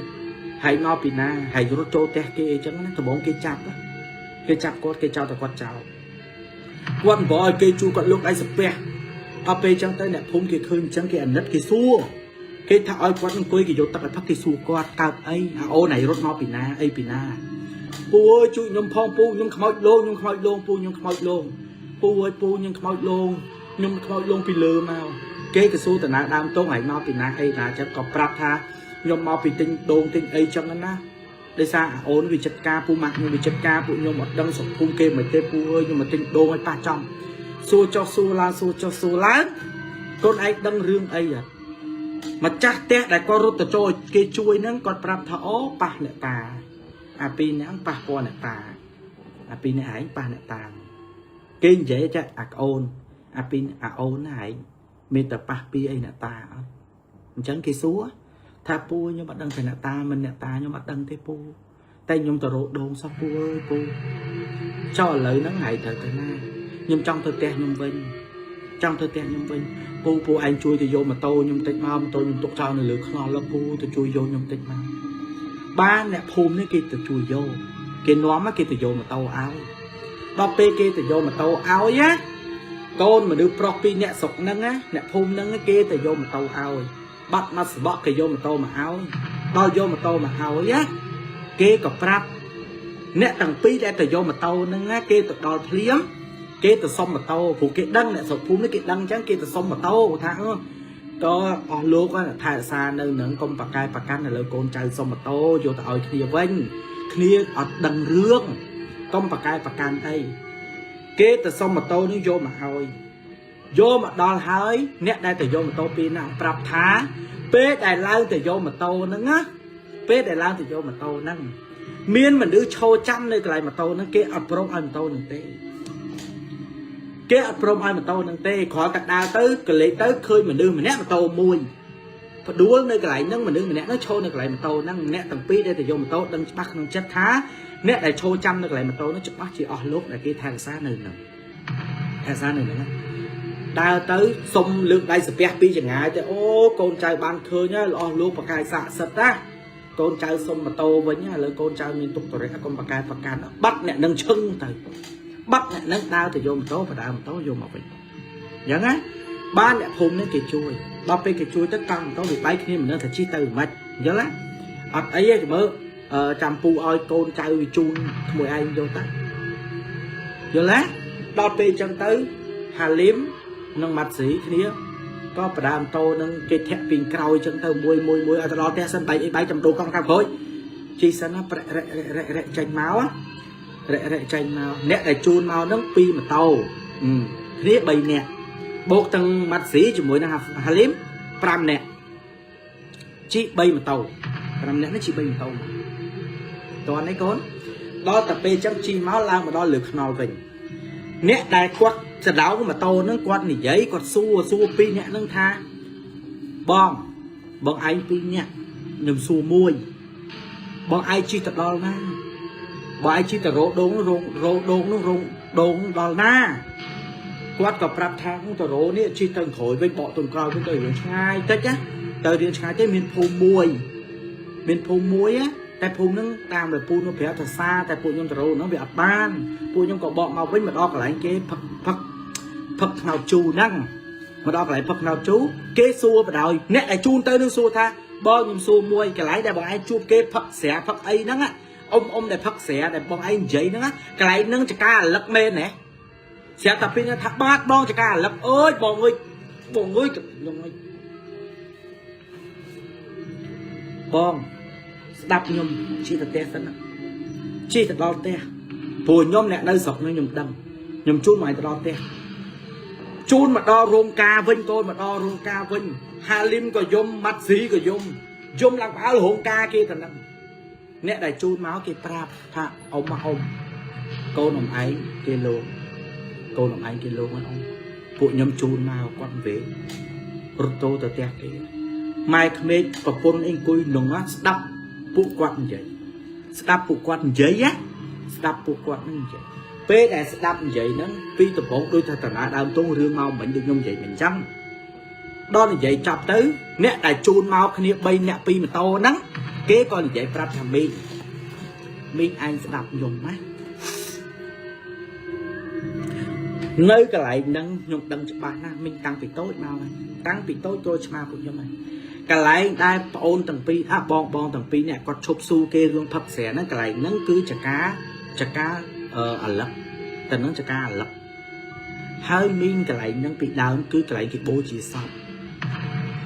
ហែងមកពីណាហែងរត់ចូលផ្ទះគេអីចឹងណាដំបងគេចាប់គេចាប់គាត់គេចោទតែគាត់ចោលគាត់មិនบอกឲ្យគេជួយគាត់លុកដៃស្ពះដល់ពេលចឹងទៅអ្នកភូមិគេឃើញអញ្ចឹងគេអាណិតគេសួរគេថាឲ្យគាត់អង្គុយគេយកទឹកឲ្យផឹកគេសួរគាត់កើតអីអាអូនឯងរត់មកពីណាអីពីណាពូអើយជួយខ្ញុំផងពូខ្ញុំខ្មោចលងខ្ញុំខ្មោចលងពូខ្ញុំខ្មោចលងពូអើយពូខ្ញុំខ្មោចលងខ្ញុំខ្មោចលងពីលើមកគេក៏សួរតាណាដើមតងឯងមកពីណាអីណាចឹងក៏ប្រាប់ថាខ្ញុំមកពីទិញដូងទិញអីចឹងណាដោយសារអាអូនវាចិត្តការពូម៉ាក់ខ្ញុំវាចិត្តការពួកខ្ញុំអត់ដឹងសុខភូមិគេមិនទេពូអើយខ្ញុំមកទិញដូងឲ្យប៉ះចំសួរចុះសួរឡើងសួរចុះសួរឡើងកូនឯងដឹងរឿងអីអត់ម្ចាស់ផ្ទះដែលគាត់រត់ទៅចូលគេជួយហ្នឹងគាត់ប្រាប់ថាអូប៉ះអ្នកតាអាពីរនាក់ប៉ះពាល់អ្នកតាអាពីរនាក់ឯងប៉ះអ្នកតាគេនិយាយចាអាក្អូនអាពីរអាអូនណាឯងមានតែប៉ះពីអីអ្នកតាអត់អញ្ចឹងគេសួរថាពូខ្ញុំអត់ដឹងថាអ្នកតាមិនអ្នកតាខ្ញុំអត់ដឹងទេពូតែខ្ញុំទៅរកដូងសោះពូអើយពូចុះឥឡូវហ្នឹងឯងត្រូវទៅណាខ្ញុំចង់ទៅផ្ទះខ្ញុំវិញចង់ទៅផ្ទះខ្ញុំវិញពូពូឯងជួយទៅយកម៉ូតូខ្ញុំតិចមកម៉ូតូខ្ញុំទុកចោលនៅលើខ្នល់ពូទៅជួយយកខ្ញុំតិចមក បានអ្នកភូមិនេះគេទៅជួយយកគេនាំមកគេទៅយកម៉ូតូឲ្យដល់ពេលគេទៅយកម៉ូតូឲ្យណាកូនមនុស្សប្រុសពីរអ្នកស្រុកហ្នឹងណាអ្នកភូមិហ្នឹងគេទៅយកម៉ូតូឲ្យបាត់មកសបកគេយកម៉ូតូមកឲ្យដល់យកម៉ូតូមកឲ្យណាគេក៏ប្រាប់អ្នកទាំងពីរដែលទៅយកម៉ូតូហ្នឹងណាគេទៅដល់ភ្លាមគេទៅសុំម៉ូតូព្រោះគេដឹងអ្នកស្រុកភូមិនេះគេដឹងអញ្ចឹងគេទៅសុំម៉ូតូថាអឺក៏អស់លោកថែរក្សានៅនឹងកុំប្រកែប្រកាន់នៅលើកូនចៅសុំម៉ូតូយកទៅឲ្យគ្នាវិញគ្នាអត់ដឹងរឿងកុំប្រកែប្រកាន់អីគេទៅសុំម៉ូតូនេះយកមកឲ្យយកមកដល់ហើយអ្នកដែលទៅយកម៉ូតូពីរហ្នឹងប្រាប់ថាពេលដែលឡើងទៅយកម៉ូតូហ្នឹងណាពេលដែលឡើងទៅយកម៉ូតូហ្នឹងមានមនុស្សឈរចាំនៅកន្លែងម៉ូតូហ្នឹងគេអត់ព្រមឲ្យម៉ូតូហ្នឹងទេគេអត់ព្រមឲ្យម៉ូតូហ្នឹងទេគ្រាន់តែដើរទៅកលេចទៅឃើញមនុស្សម្នាក់ម៉ូតូមួយផ្ដួលនៅកន្លែងហ្នឹងមនុស្សម្នាក់ហ្នឹងឈរនៅកន្លែងម៉ូតូហ្នឹងអ្នកទាំងពីរដែលទៅយកម៉ូតូដឹងច្បាស់ក្នុងចិត្តថាអ្នកដែលឈរចាំនៅកន្លែងម៉ូតូហ្នឹងច្បាស់ជាអស់លោកដែលគេថែរក្សានៅហ្នឹងថែរក្សានៅហ្នឹងដើរទៅសុំលើកដៃសាពះពីចងាយទៅអូកូនចៅបានឃើញហើយអស់លោកប្រកាយស័ក្តិសិទ្ធណាកូនចៅសុំម៉ូតូវិញឥឡូវកូនចៅមានទុកតរៈកុំប្រកែប្រកាន់បាត់អ្នកនឹងឈឹងទៅបាត់អ្នកនឹងដើរទៅយកម៉ូតូបដើម៉ូតូយកមកវិញអញ្ចឹងណាបានអ្នកភូមិនេះគេជួយដល់ពេលគេជួយទៅកង់ម៉ូតូវាបែកគ្នាមិនដឹងថាជិះទៅមិនអញ្ចឹងណាអត់អីទេមើលចាំពូឲ្យកូនចៅវាជូនក្មួយឯងយកទៅយល់ទេដល់ពេលអញ្ចឹងទៅហាលីមនិងម៉ាត់ស៊ីគ្នាក៏បដើមតោនឹងគេធាក់ពីក្រោយអញ្ចឹងទៅមួយមួយមួយឲ្យទៅដល់ផ្ទះសិនបែកអីបែកចាំដូរកង់តាមក្រោយជីសិនណាប្រែករ៉ែករ៉ែចេញមករ៉ែករ៉ែចេញមកអ្នកដែលជូនមកហ្នឹងពីរម៉ូតូគ្នា3នាក់បូកទាំងម៉ាត់ស៊ីជាមួយនឹងហាលីម5នាក់ជី3ម៉ូតូ5នាក់នេះជី3ម៉ូតូមកតោះនេះកូនដល់តែពេលអញ្ចឹងជីមកឡើងមកដល់លើខ្នល់វិញអ្នកដែលគាត់សដៅម៉ូតូហ្នឹងគាត់និយាយគាត់សួរសួរពីរអ្នកហ្នឹងថាបងបងឯងពីរនាក់ខ្ញុំសួរមួយបងឯងជិះទៅដល់ណាបងឯងជិះទៅរោដងរោរោដងនោះរោដងដល់ណាគាត់ក៏ប្រាប់ថាទៅរោនេះជិះទៅក្រោយវិញបកទៅក្រោយវិញទៅរៀងឆ្ងាយតិចណាទៅរៀងឆ្ងាយទេមានភូមិមួយមានភូមិមួយណាតែភូមិហ្នឹងតាមដែលពូនោះប្រាប់ថាសាតែពួកខ្ញុំទៅរោហ្នឹងវាអត់បានពួកខ្ញុំក៏បកមកវិញមកដល់កន្លែងគេផឹកផឹកផឹកថ្នោតជូរហ្នឹងមកដល់កន្លែងផឹកថ្នោតជូរគេសួរបដ ாய் អ្នកដែលជូនទៅនឹងសួរថាបងខ្ញុំសួរមួយកន្លែងដែលបងឯងជួបគេផឹកស្រាផឹកអីហ្នឹងអ៊ំអ៊ំដែលផឹកស្រាដែលបងឯងនិយាយហ្នឹងកន្លែងហ្នឹងចកាអាលឹកមែនណាស្រាប់តែពីថាបាទបងចកាអាលឹកអើយបងអើយបងអើយខ្ញុំអើយបងស្ដាប់ខ្ញុំជិះទៅផ្ទះសិនណាជិះទៅដល់ផ្ទះព្រោះខ្ញុំអ្នកនៅស្រុកនេះខ្ញុំដឹងខ្ញុំជូនមកឲ្យទៅដល់ផ្ទះជូនមកដល់រោងការវិញកូនមកដល់រោងការវិញហាលីមក៏យំម៉ាត់ស៊ីក៏យំយំឡើងផ្អើលរោងការគេទៅនឹងអ្នកដែលជូនមកគេប្រាប់ថាអ៊ំមកអ៊ំកូនអ៊ំឯងគេលោកកូនអ៊ំឯងគេលោកហ្នឹងអ៊ំពួកខ្ញុំជូនមកគាត់វេរត់ទៅផ្ទះគេម៉ែក្មេកប្រពន្ធអីអង្គុយក្នុងស្ដាប់ពួកគាត់និយាយស្ដាប់ពួកគាត់និយាយណាស្ដាប់ពួកគាត់នឹងនិយាយពេលដែលស្ដាប់និយាយហ្នឹងពីដំបូងដូចថាតាណាដើមទងរឿងមកមិញដូចខ្ញុំនិយាយមិនអញ្ចឹងដល់និយាយចាប់ទៅអ្នកដែលជូនមកគ្នា3អ្នក2ម៉ូតូហ្នឹងគេក៏និយាយប្រាប់ថាមីងមីងឯងស្ដាប់ខ្ញុំណានៅកន្លែងហ្នឹងខ្ញុំដឹងច្បាស់ណាស់មីងតាំងពីតូចមកហើយតាំងពីតូចចូលឆ្មាពួកខ្ញុំហើយកន្លែងដែលប្អូនទាំងពីរអបងបងទាំងពីរអ្នកគាត់ឈប់ស៊ូគេរឿងផឹកស្រាហ្នឹងកន្លែងហ្នឹងគឺចកាចកាអាលឹកតែនឹងចកាអាលឹកហើយមីងកន្លែងហ្នឹងពីដើមគឺកន្លែងគេបូជាសព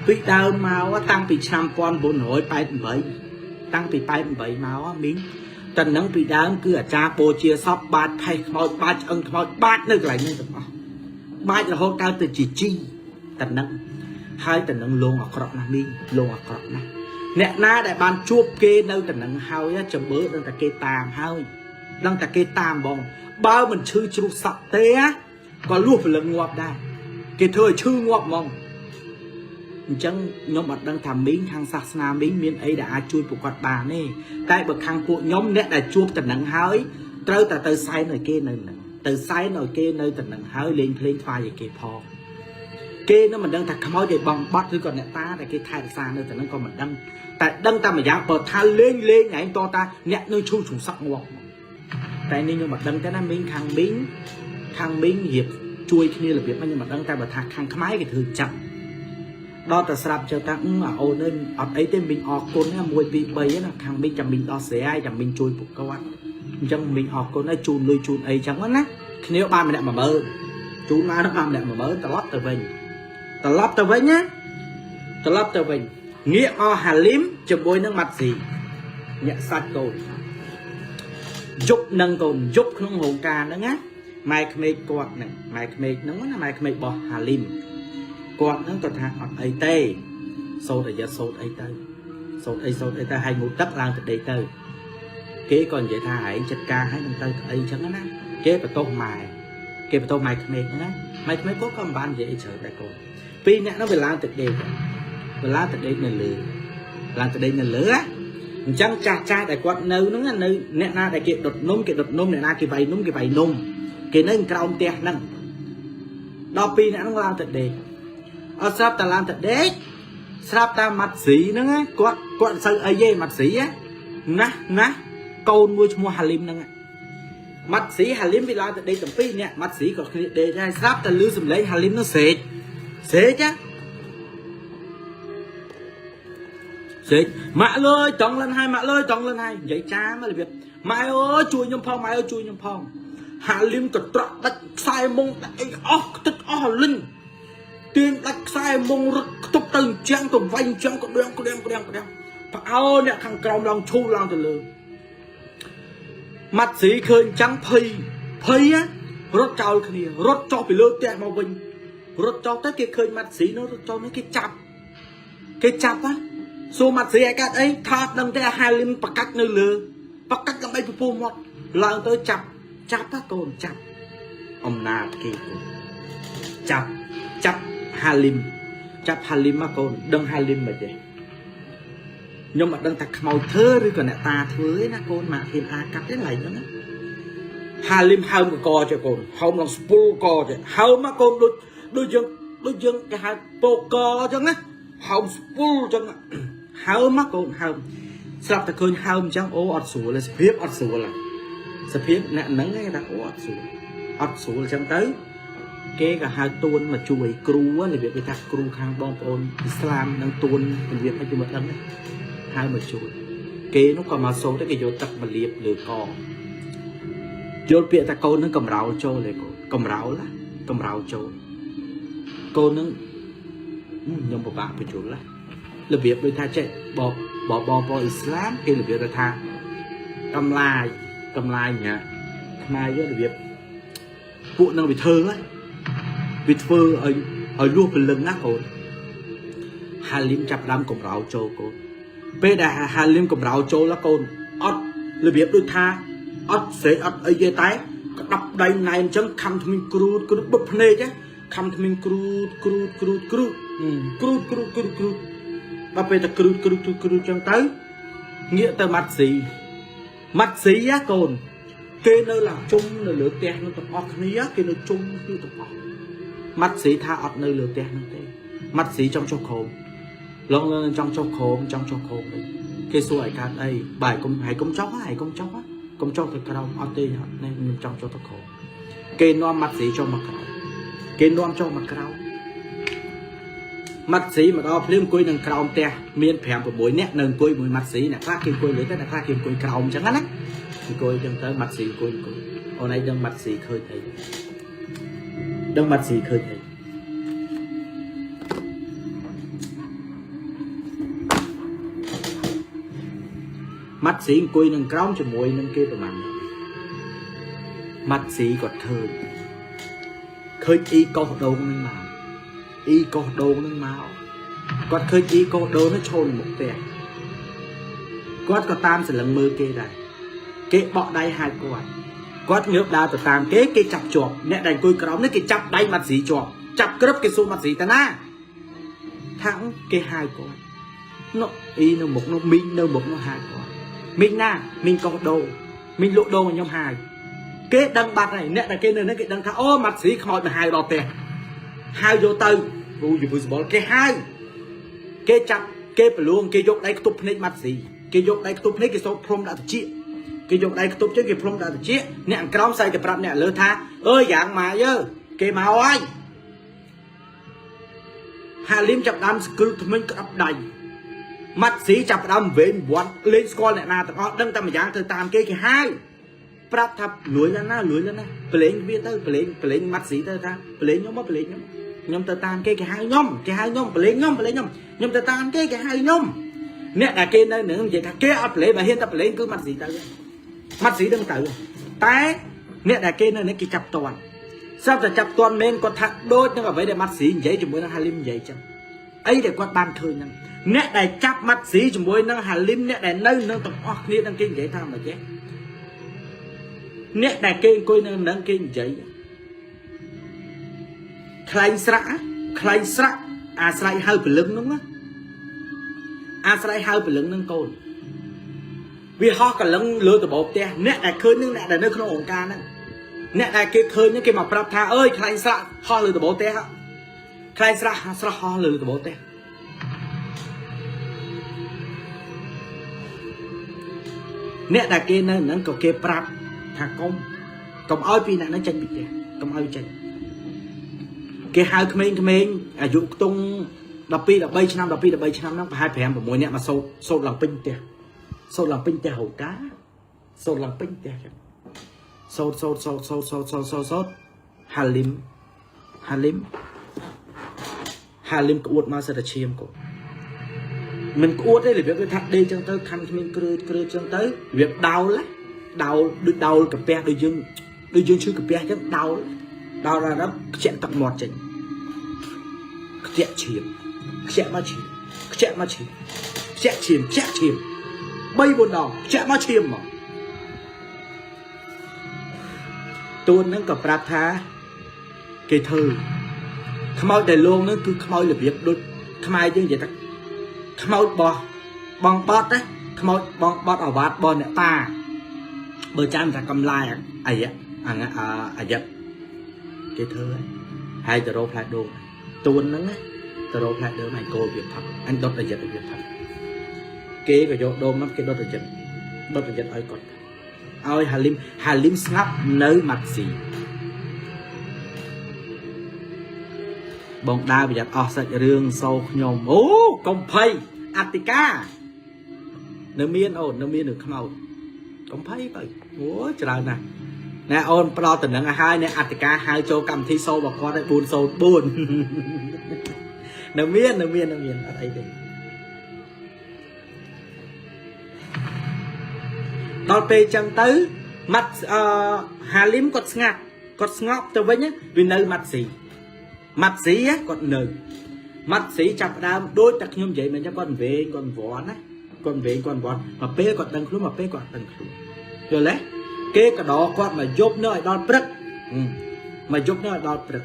ពីដើមមកតាំងពីឆ្នាំ1988តាំងពី88មកមីងតែនឹងពីដើមគឺអាចារ្យបូជាសពបាតផេះខ្មោចបាតឆ្អឹងខ្មោចបាតនៅកន្លែងហ្នឹងទាំងអស់បាចរហូតកើតទៅជាជីតែនឹងហើយតែនឹងលងអាក្រក់ណាស់មីងលងអាក្រក់ណាស់អ្នកណាដែលបានជួបគេនៅតែនឹងហើយចាំមើលដឹងតែគេតាមហើយដឹងតែគេតាមបងបើមិនឈឺជ្រុះសក់ទេក៏លួសព្រលឹងងាប់ដែរគេធ្វើឲ្យឈឺងាប់ហ្មងអញ្ចឹងខ្ញុំអត់ដឹងថាមីងខាងសាសនាមីងមានអីដែលអាចជួយពួកគាត់បានទេតែបើខាងពួកខ្ញុំអ្នកដែលជួបតំណឹងហើយត្រូវតែទៅសែនឲ្យគេនៅនឹងទៅសែនឲ្យគេនៅតំណឹងហើយលេងភ្លេងថ្វាយឲ្យគេផង គេនឹងមិនដឹងថាខ្មោចគេបងបត់ឬក៏អ្នកតាដែលគេថែរក្សានៅតែនឹងក៏មិនដឹងតែដឹងតែម្យ៉ាងបើថាលេងលេងឯងតតាអ្នកនៅឈូឈូសឹកងាប់តែនេះខ្ញុំមិនដឹងទេណាមីងខាងមីងខាងមីងរៀបជួយគ្នារបៀបហ្នឹងខ្ញុំមិនដឹងតែបើថាខាងខ្មែរគេធ្វើចឹងដល់តែស្រាប់ចឹងថាអឺអាអូនអើយអត់អីទេមីងអរគុណណា1 2 3ណាខាងមីងចាំមីងដោះស្រាយចាំមីងជួយពួកគាត់អញ្ចឹងមីងអរគុណហើយជូនលុយជូនអីចឹងណាគ្នាបានម្នាក់10000ជូនមកបានម្នាក់10000ត្រឡប់ទៅវិញត្រឡប់ទៅវិញណាត្រឡប់ទៅវិញងាកមកហាលីមជាមួយនឹងម៉ាត់ស៊ីញាក់សាច់កូនយប់នឹងកូនយប់ក្នុងរោងការហ្នឹងណាម៉ែក្មេកគាត់ហ្នឹងម៉ែក្មេកហ្នឹងណាម៉ែក្មេករបស់ហាលីមគាត់ហ្នឹងគាត់ថាអត់អីទេសូត្រអាយសូត្រអីទៅសូត្រអីសូត្រអីទៅឲ្យងូតទឹកឡើងទៅដេកទៅគេក៏និយាយថាឯងចិត្តការឲ្យនឹងទៅអីចឹងណាគេបន្ទោសម៉ែគេបន្ទោសម៉ែក្មេកហ្នឹងណាម៉ែក្មេកគាត់ក៏មិនបាននិយាយអីច្រើនដែរកូនពីរអ្នកហ្នឹងវាឡើងទៅដេកវាឡើងទៅដេកនៅលើឡើងទៅដេកនៅលើណាអញ្ចឹងចាស់ចាស់ដែលគាត់នៅហ្នឹងនៅអ្នកណាដែលគេដុតនំគេដុតនំអ្នកណាគេវាយនំគេវាយនំគេនៅក្រោមផ្ទះហ្នឹងដល់ពីរអ្នកហ្នឹងឡើងទៅដេកអត់ស្រាប់តែឡើងទៅដេកស្រាប់តែម៉ាត់ស៊ីហ្នឹងគាត់គាត់មិនសូវអីទេម៉ាត់ស៊ីណាស់ណាស់កូនមួយឈ្មោះហាលីមហ្នឹងម៉ាត់ស៊ីហាលីមវាឡើងទៅដេកទាំងពីរអ្នកម៉ាត់ស៊ីក៏គ្នាដេកដែរស្រាប់តែលឺសំឡេងហាលីមនោះស្រែកស្រែកណាស្រែកម៉ាក់លើយចង់លិនហើយម៉ាក់លើយចង់លិនហើយនិយាយចាមករបៀបម៉ែអើយជួយខ្ញុំផងម៉ែអើយជួយខ្ញុំផងហាលីមក៏ត្រក់ដាច់ខ្សែមុងដាច់អីអស់ខ្ទេចអស់លិនទាញដាច់ខ្សែមុងរត់ខ្ទប់ទៅអញ្ចឹងទៅវាយអញ្ចឹងក៏ដៀងក្ដៀងក្ដៀងក្ដៀងផ្អើអ្នកខាងក្រោមឡើងឈូឡើងទៅលើម៉ាត់ស៊ីឃើញអញ្ចឹងភ័យភ័យណារត់ចោលគ្នារត់ចុះពីលើផ្ទះមកវិញរត់ចុះទៅគេឃើញម៉ាត់ស៊ីនោះរត់ចុះនេះគេចាប់គេចាប់ណាសួរម៉ាត់ស៊ីឲ្យកាត់អីថាដឹងទេហាលីមប្រកាច់នៅលើប្រកាច់ដើម្បីពពុះមាត់ឡើងទៅចាប់ចាប់ណាកូនចាប់អំណាចគេកូនចាប់ចាប់ហាលីមចាប់ហាលីមមកកូនដឹងហាលីមមិនទេខ្ញុំអត់ដឹងថាខ្មោចធ្វើឬក៏អ្នកតាធ្វើឯណាកូនម៉ាក់ហ៊ានអាកាត់ទេឡៃហ្នឹងណាហាលីមហើមកកចេះកូនហើមឡើងស្ពុលកចេះហើមមកកូនដូចដូចយើងដូចយើងគេហៅពោកកអញ្ចឹងណាហើមស្ពុលអញ្ចឹងហើមមកកូនហើមស្រាប់តែឃើញហើមអញ្ចឹងអូអត់ស្រួលទេសភាពអត់ស្រួលសភាពអ្នកហ្នឹងគេថាអូអត់ស្រួលអត់ស្រួលអញ្ចឹងទៅគេក៏ហៅទួនមកជួយគ្រូរបៀបគេថាគ្រូខាងបងប្អូនអ៊ីស្លាមនិងទួនរបៀបអីគេមិនដឹងទេហៅមកជួយគេនោះក៏មកសូត្រទៅគេយកទឹកមកលាបលើកយល់ពាក្យថាកូននឹងកំរោលចូលទេកូនកំរោលណាកំរោលចូលកូននឹងខ្ញុំពិបាកបញ្យល់ណារបៀបដូចថាចេះបបបងប្អូនអ៊ីស្លាមគេរបៀបដូចថាកំឡាយកំឡាយញ៉ាខ្មែរយករបៀបពួកនឹងវាធ្វើវាធ្វើឲ្យឲ្យលួសពលឹងណាកូនហាលីមចាប់ដើមកំរោលចូលកូនពេលដែលហាលីមកំរោលចូលកូនអត់របៀបដូចថាអត់ស្រែកអត់អីទេតែក្តាប់ដៃណែនអញ្ចឹងខំថ្មីងគ្រូតគ្រូតបិទភ្នែកខំថ្មីងគ្រូតគ្រូតគ្រូតគ្រូតគ្រូតគ្រូតគ្រូតគ្រូតដល់ពេលតែគ្រូតគ្រូតគ្រូតអញ្ចឹងទៅងាកទៅម៉ាត់ស៊ីម៉ាត់ស៊ីណាកូនគេនៅឡើងជុំនៅលើផ្ទះនោះទាំងអស់គ្នាគេនៅជុំគ្នាទាំងអស់ម៉ាត់ស៊ីថាអត់នៅលើផ្ទះនោះទេម៉ាត់ស៊ីចង់ចុះក្រោមឡងចង់ចុះក្រោមចង់ចុះក្រោមវិញគេសួរឲ្យកើតអីបែកុំហើយកុំចុះហើយកុំចុះកុំចុះទៅក្រោមអត់ទេអត់នេះខ្ញុំចង់ចុះទៅក្រោមគេនាំម៉ាត់ស៊ីចុះមកក្រោមគេនាំចុះមកក្រោមម៉ាត់ស៊ីមកដល់ភ្លាមអង្គុយនឹងក្រោមផ្ទះមាន5 6នាក់នៅអង្គុយមួយម៉ាត់ស៊ីអ្នកខ្លះគេអង្គុយលើទៅអ្នកខ្លះគេអង្គុយក្រោមអញ្ចឹងណាអង្គុយអញ្ចឹងទៅម៉ាត់ស៊ីអង្គុយអង្គុយអូនឯងដឹងម៉ាត់ស៊ីឃើញអីដឹងម៉ាត់ស៊ីឃើញអីម៉ាត់ស៊ីអង្គុយនឹងក្រោមជាមួយនឹងគេប្រហែលនេះម៉ាត់ស៊ីគាត់ឃើញឃើញអ៊ីកោះដូងនឹងមកអ៊ីកោះដូងនឹងមកគាត់ឃើញអ៊ីកោះដូងនឹងឈរនៅមុខផ្ទះគាត់ក៏តាមសន្លឹងមើលគេដែរគេបក់ដៃហៅគាត់គាត់ងើបដើរទៅតាមគេគេចាប់ជាប់អ្នកដែលអង្គុយក្រោមនេះគេចាប់ដៃម៉ាត់ស៊ីជាប់ចាប់ក្រឹបគេសួរម៉ាត់ស៊ីតាណាថាគេហៅគាត់នោះអ៊ីនៅមុខនោះមីងនៅមុខនោះហៅគាត់មីងណាមីងកោះដូងមីងលក់ដូងឲ្យខ្ញុំហៅគេដឹងបាត់ហើយអ្នកដែលគេនៅនេះគេដឹងថាអូម៉ាត់ស៊ីខ្មោចមកហៅដល់ផ្ទះហៅយកទៅ អូយព្រឺសម្បុរគេហៅគេចាប់គេប្រលួងគេយកដៃខ្ទប់ភ្នែកម៉ាត់ស៊ីគេយកដៃខ្ទប់ភ្នែកគេសូត្រព្រំដាក់តិចគេយកដៃខ្ទប់ចឹងគេព្រំដាក់តិចអ្នកក្រោមសែកទៅប្រាប់អ្នកលើថាអើយយ៉ាងម៉ាយើគេមកហើយហាលីមចាប់ដើមស្គលថ្មិញក្តាប់ដៃម៉ាត់ស៊ីចាប់ដើមវែងវត្តលេងស្គាល់អ្នកណាទាំងអស់ដឹងតែម្យ៉ាងទៅតាមគេគេហៅប្រាប់ថាលួយឡើងណាលួយឡើងណាប្រឡែងវាទៅប្រឡែងប្រឡែងម៉ាត់ស៊ីទៅថាប្រឡែងខ្ញុំមកប្រឡែងខ្ញុំខ្ញុំទៅតាមគេគេហៅខ្ញុំគេហៅខ្ញុំប្រឡែងខ្ញុំប្រឡែងខ្ញុំខ្ញុំទៅតាមគេគេហៅខ្ញុំអ្នកដែលគេនៅនឹងនិយាយថាគេអត់ប្រឡែងបើហ៊ានតែប្រឡែងគឺម៉ាត់ស៊ីទៅម៉ាត់ស៊ីដឹងទៅតែអ្នកដែលគេនៅនេះគេចាប់តន់ស្រាប់តែចាប់តន់មែនគាត់ថាដូចនឹងអ្វីដែលម៉ាត់ស៊ីនិយាយជាមួយនឹងហាលីមនិយាយចឹងអីដែលគាត់បានឃើញហ្នឹងអ្នកដែលចាប់ម៉ាត់ស៊ីជាមួយនឹងហាលីមអ្នកដែលនៅនឹងទាំងអស់គ្នានឹងគេនិយាយថាម៉េចទេអ្នកដែលគេអង្គុយនៅនឹងគេនិយាយខ្លែងស្រាក់ខ្លែងស្រាក់អាស្រ័យហៅព្រលឹងហ្នឹងណាអាស្រ័យហៅព្រលឹងហ្នឹងកូនវាហោះកលឹងលើដបោផ្ទះអ្នកដែលឃើញនឹងអ្នកដែលនៅក្នុងអង្គការហ្នឹងអ្នកដែលគេឃើញហ្នឹងគេមកប្រាប់ថាអើយខ្លែងស្រាក់ហោះលើដបោផ្ទះខ្លែងស្រាក់ស្រស់ហោះលើដបោផ្ទះអ្នកដែលគេនៅហ្នឹងក៏គេប្រាប់ថាកុំកុំឲ្យពីអ្នកហ្នឹងចេញពីផ្ទះកុំឲ្យចេញគេហៅក្មេងៗអាយុខ្ទង់12 13ឆ្នាំ12 13ឆ្នាំហ្នឹងប្រហែល5 6នាក់មកសូត្រសូត្រឡើងពេញផ្ទះសូត្រឡើងពេញផ្ទះហូកាសូត្រឡើងពេញផ្ទះចឹងសូត្រសូត្រសូត្រសូត្រសូត្រសូត្រសូត្រសូត្រហាលីមហាលីមហាលីមក្អួតមកសិតតែឈាមកូនមិនក្អួតទេរបៀបគេថាដេកចឹងទៅខំគ្មានគ្រើតគ្រើតចឹងទៅរបៀបដោលដោលដូចដោលកាពះដូចយើងដូចយើងឈឺកាពះចឹងដោលដោលដល់ខ្ជាក់ទឹកមាត់ចេញខ្ជាក់ឈាមខ្ជាក់មកឈាមខ្ជាក់មកឈាមខ្ជាក់ឈាមខ្ជាក់ឈាម3 4ដងខ្ជាក់មកឈាមមកទួនហ្នឹងក៏ប្រាប់ថាគេធ្វើខ្មោចដែលលងហ្នឹងគឺខ្មោចរបៀបដូចខ្មែរយើងនិយាយថាខ្មោចបោះបងបត់ណាខ្មោចបងបត់អាវ៉ាត់បោះអ្នកតាបើចាំថាកំឡាយអាយអាអាយគេធ្វើហើយទៅរកផ្លែដូងទួនហ្នឹងណាទៅរកផ្លែដូងឲ្យកោវាផឹកអញដុតអាយឲ្យវាផឹកគេក៏យកដូងមកគេដុតអាយដុតអាយឲ្យគាត់ឲ្យហាលីមហាលីមស្ងាប់នៅម៉ាត់ស៊ីបងដើរប្រយ័ត្នអស់សាច់រឿងសូខ្ញុំអូកុំភ័យអតិកានៅមានអូននៅមាននឹងខ្មោចកុំភ័យបើអូច្រើនណាស់ណែអូនផ្ដល់តំណែងឲ្យហើយអ្នកអតិកាហៅចូលកម្មវិធីសូរបស់គាត់ឲ្យ404នៅមាននៅមាននៅមានអត់អីទេដល់ពេលចឹងទៅម៉ាត់អឺហាលីមគាត់ស្ងាត់គាត់ស្ងប់ទៅវិញវានៅម៉ាត់ស៊ីម៉ាត់ស៊ីគាត់នៅម៉ាត់ស៊ីចាប់ដើមដូចតែខ្ញុំនិយាយមិញចឹងគាត់វែងគាត់វន់ណាគាត់វែងគាត់វន់មកពេលគាត់ដឹងខ្លួនមកពេលគាត់ដឹងខ្លួនយល់ទេគេកដោគាត់មកយប់នៅឲ្យដល់ព្រឹកមកយប់នៅឲ្យដល់ព្រឹក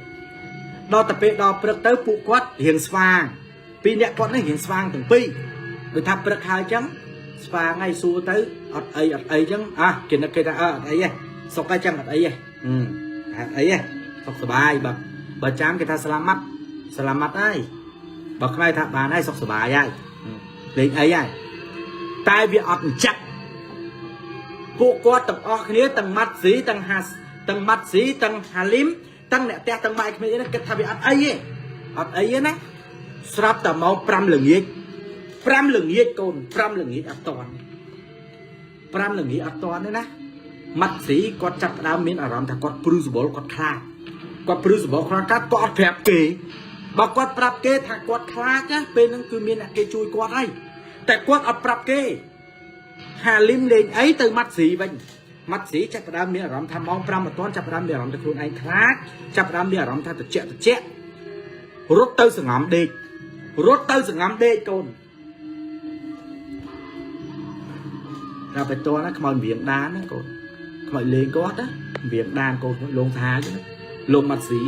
ដល់តែពេលដល់ព្រឹកទៅពួកគាត់រៀងស្វាងពីរអ្នកគាត់នេះរៀងស្វាងទាំងពីរដូចថាព្រឹកហើយចឹងស្វាងហើយសួរទៅអត់អីអត់អីចឹងអាគេនឹកគេថាអើអត់អីទេសុកហើយចឹងអត់អីទេអត់អីទេសុខសប្បាយបើបើចាំគេថាស្លាមាត់ស្លាមាត់ហើយបើខ្មែរថាបានហើយសុខសប្បាយហើយលេងអីហើយតែវាអត់អញ្ចឹងពួកគាត់ទាំងអស់គ្នាទាំងម៉ាត់ស៊ីទាំងហាទាំងម៉ាត់ស៊ីទាំងហាលីមទាំងអ្នកផ្ទះទាំងម៉ែក្មេងនេះគិតថាវាអត់អីទេអត់អីទេណាស្រាប់តែម៉ោង5ល្ងាច5ល្ងាចកូន5ល្ងាចអត់តាន់5ល្ងាចអត់តាន់ទេណាម៉ាត់ស៊ីគាត់ចាប់ផ្ដើមមានអារម្មណ៍ថាគាត់ព្រឺសម្បុរគាត់ខ្លាចគាត់ព្រឺសម្បុរខ្លាចគាត់អត់ប្រាប់គេបើគាត់ប្រាប់គេថាគាត់ខ្លាចណាពេលហ្នឹងគឺមានអ្នកគេជួយគាត់ហើយតែគាត់អត់ប្រាប់គេហាលីមលេងអីទៅម៉ាត់ស៊ីវិញម៉ាត់ស៊ីចាប់ផ្ដើមមានអារម្មណ៍ថាម៉ោង5មិនទាន់ចាប់ផ្ដើមមានអារម្មណ៍ថាខ្លួនឯងខ្លាចចាប់ផ្ដើមមានអារម្មណ៍ថាត្រជាក់ត្រជាក់រត់ទៅសង្ងំដេករត់ទៅសង្ងំដេកកូនដល់ទៅតណាខ្មោចវៀងដានណាកូនខ្មោចលេងគាត់ណាវៀងដានកូនលងថាចឹងលោកម៉ាត់ស៊ី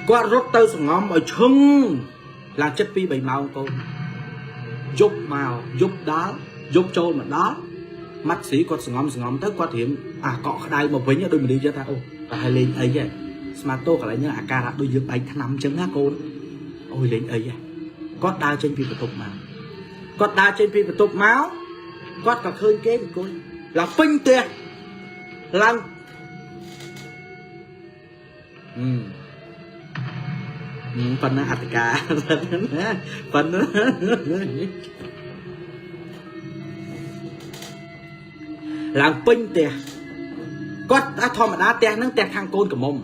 គាត់រត់ទៅសង្ងំឲ្យឈឹងឡើងចិត្ត2 3ម៉ោងកូនយប់មកយប់ដល់យប់ចូលមកដល់ ម៉ាត់ស៊ីគាត់សងំសងំទៅគាត់រៀងអាកក់ក្ដៅមកវិញដូចមនុស្សចឹងថាអូប្រហែលលេងអីហ៎ស្មាតូកន្លែងហ្នឹងអាការៈដូចយើងបែកថ្នាំចឹងណាកូនអូយលេងអីហ៎គាត់ដើរចេញពីបន្ទប់មកគាត់ដើរចេញពីបន្ទប់មកគាត់ក៏ឃើញគេអង្គុយឡើងពេញផ្ទះឡើងអឺប៉ុណ្ណាអត្តកាណាប៉ុណ្ណាឡើងពេញផ្ទះគាត់ថាធម្មតាផ្ទះហ្នឹងផ្ទះខាងកូនក្រមុំ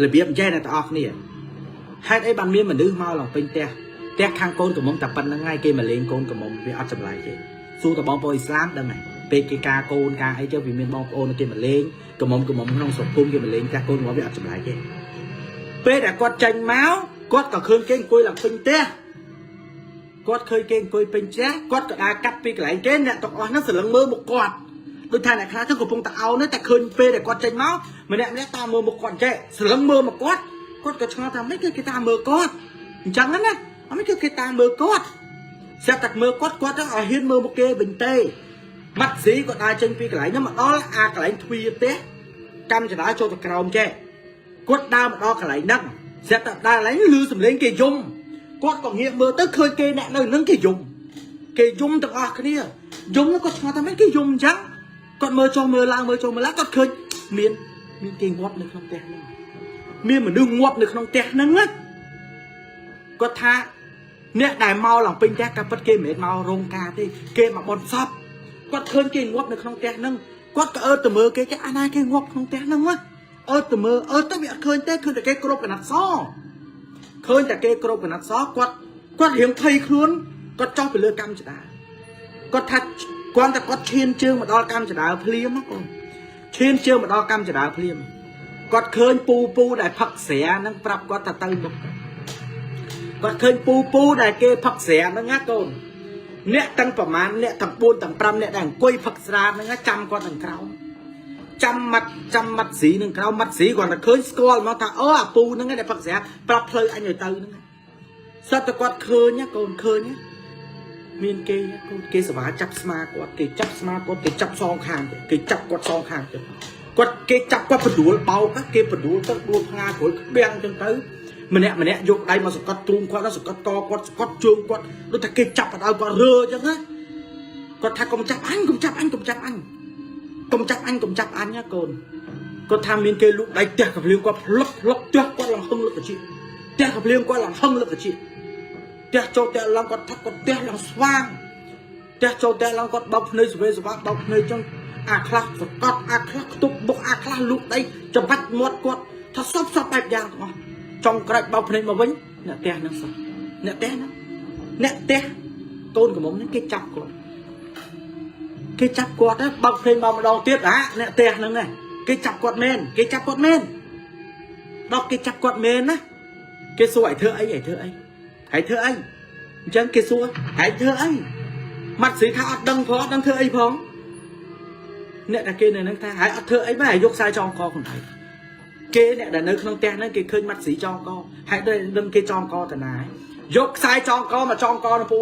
របៀបអញ្ចេះអ្នកទាំងអស់គ្នាហេតុអីបានមានមនុស្សមកឡើងពេញផ្ទះផ្ទះខាងកូនក្រមុំតែប៉ុណ្្នឹងហើយគេមកលេងកូនក្រមុំវាអត់ចម្លែកទេសួរតបងប្អូនអ៊ីស្លាមដឹងហើយពេលគេការកូនការអីទៅវាមានបងប្អូនគេមកលេងក្រមុំក្រមុំក្នុងសង្គមគេមកលេងផ្ទះកូនក្រមុំវាអត់ចម្លែកទេពេលដែលគាត់ចេញមកគាត់ក៏ឃើញគេអង្គុយឡើងពេញផ្ទះគាត់ឃើញគេអង្គុយពេញផ្ទះគាត់ក៏ដើរកាត់ពីកន្លែងគេអ្នកទាំងអស់ហ្នឹងស្រឡឹងមើលមុខគាត់ដូចថាអ្នកខ្លះទៅកំពុងតែអោនតែឃើញពេលដែលគាត់ចេញមកម្នាក់ម្នាក់តាមមើលមុខគាត់ចេះស្រឡឹងមើលមកគាត់គាត់ក៏ឆ្ងល់ថាមិនគឺគេតាមមើលគាត់អញ្ចឹងណាអត់មិនគឺគេតាមមើលគាត់ស្រាប់តែមើលគាត់គាត់ទៅឲ្យហ៊ានមើលមុខគេវិញទេម៉ាត់ស៊ីក៏ដើរចេញពីកន្លែងហ្នឹងមកដល់អាកន្លែងទ្វារផ្ទះកម្មចរាចូលទៅក្រោមចេះគាត់ដើរមកដល់កន្លែងហ្នឹងស្រាប់តែដើរកន្លែងលឺសំឡេងគេយំគាត់ក៏ងាកមើលទៅឃើញគេអ្នកនៅហ្នឹងគេយំគេយំទាំងអស់គ្នាយំគាត់ឆ្ងល់ថាមិនគេយំអញ្ចឹងគាត់មើលចុះមើលឡើងមើលចុះមើលឡើងគាត់ឃើញមានមានគេងាប់នៅក្នុងផ្ទះហ្នឹងមានមនុស្សងាប់នៅក្នុងផ្ទះហ្នឹងណាគាត់ថាអ្នកដែលមកឡើងពេញផ្ទះកាពិតគេមិនមែនមករោងការទេគេមកបន់សពគាត់ឃើញគេងាប់នៅក្នុងផ្ទះហ្នឹងគាត់ក៏អើតទៅមើលគេចេះអាណាគេងាប់ក្នុងផ្ទះហ្នឹងណាអើតទៅមើលអើទៅវាអត់ឃើញទេឃើញតែគេគ្រប់កណាត់សឃើញតែគេគ្រប់កណាត់សគាត់គាត់រៀងភ័យខ្លួនគាត់ចោះទៅលើកម្មចដាគាត់ថាគាត់តែគាត់ឈានជើងមកដល់កម្មចដាភ្លាមណាកូនឈានជើងមកដល់កម្មចដាភ្លាមគាត់ឃើញពូពូដែលផឹកស្រាហ្នឹងប្រាប់គាត់ថាទៅមុខគាត់ឃើញពូពូដែលគេផឹកស្រាហ្នឹងណាកូនអ្នកទាំងប្រមាណអ្នកទាំង4ទាំង5អ្នកដែលអង្គុយផឹកស្រាហ្នឹងចាំគាត់នឹងក្រោមចាំម៉ាត់ចាំម៉ាត់ស៊ីនឹងក្រោមម៉ាត់ស៊ីគាត់តែឃើញស្គាល់មកថាអូអាពូហ្នឹងដែលផឹកស្រាប្រាប់ផ្លូវអញឲ្យទៅហ្នឹងសត្វតែគាត់ឃើញណាកូនឃើញណាមានគេកូនគេសវ៉ាចាប់ស្មាគាត់គេចាប់ស្មាគាត់គេចាប់សងខាងគេចាប់គាត់សងខាងទៅគាត់គេចាប់គាត់បដួលបោកគេបដួលទៅដួលផ្ងាក្រួយក្បៀងចឹងទៅម្នាក់ម្នាក់យកដៃមកសង្កត់ទ្រូងគាត់សង្កត់កគាត់សង្កត់ជើងគាត់ដូចថាគេចាប់បដៅគាត់រើចឹងណាគាត់ថាកុំចាប់អញកុំចាប់អញកុំចាប់អញកុំចាប់អញកុំចាប់អញណាកូនគាត់ថាមានគេលូកដៃផ្ទះកភ្លៀងគាត់ផ្លឹកផ្លឹកផ្ទះគាត់ឡើងហឹងលឹកកជាផ្ទះកភ្លៀងគាត់ឡើងហឹងលឹកកជាផ្ទះចូលផ្ទះឡើងគាត់ថាគាត់ផ្ទះឡើងស្វាងផ្ទះចូលផ្ទះឡើងគាត់បោកភ្នែកសវេសវ៉ាបោកភ្នែកចឹងអាខ្លះសកត់អាខ្លះខ្ទប់បុកអាខ្លះលូកដៃច្បាច់មាត់គាត់ថាសពសពបែបយ៉ាងទាំងអស់ចង់ក្រាច់បោកភ្នែកមកវិញអ្នកផ្ទះហ្នឹងសោះអ្នកផ្ទះហ្នឹងអ្នកផ្ទះកូនកំមុំហ្នឹងគេចាប់គាត់គេចាប់គាត់បើកភ្នែកមកម្ដងទៀតអាអ្នកផ្ទះហ្នឹងគេចាប់គាត់មែនគេចាប់គាត់មែនដល់គេចាប់គាត់មែនណាគេសួរឲ្យធ្វើអីឲ្យធ្វើអីហើយធ្វើអីអញ្ចឹងគេសួរហើយធ្វើអីម៉ាត់ស្រីថាអត់ដឹងផងអត់ដឹងធ្វើអីផងអ្នកដែលគេនៅហ្នឹងថាហើយអត់ធ្វើអីបែរយកខ្សែចងកខ្លួនឯងគេអ្នកដែលនៅក្នុងផ្ទះហ្នឹងគេឃើញម៉ាត់ស្រីចងកហើយដឹងគេចងកតាណាយកខ្សែចងកមកចងកនៅពូ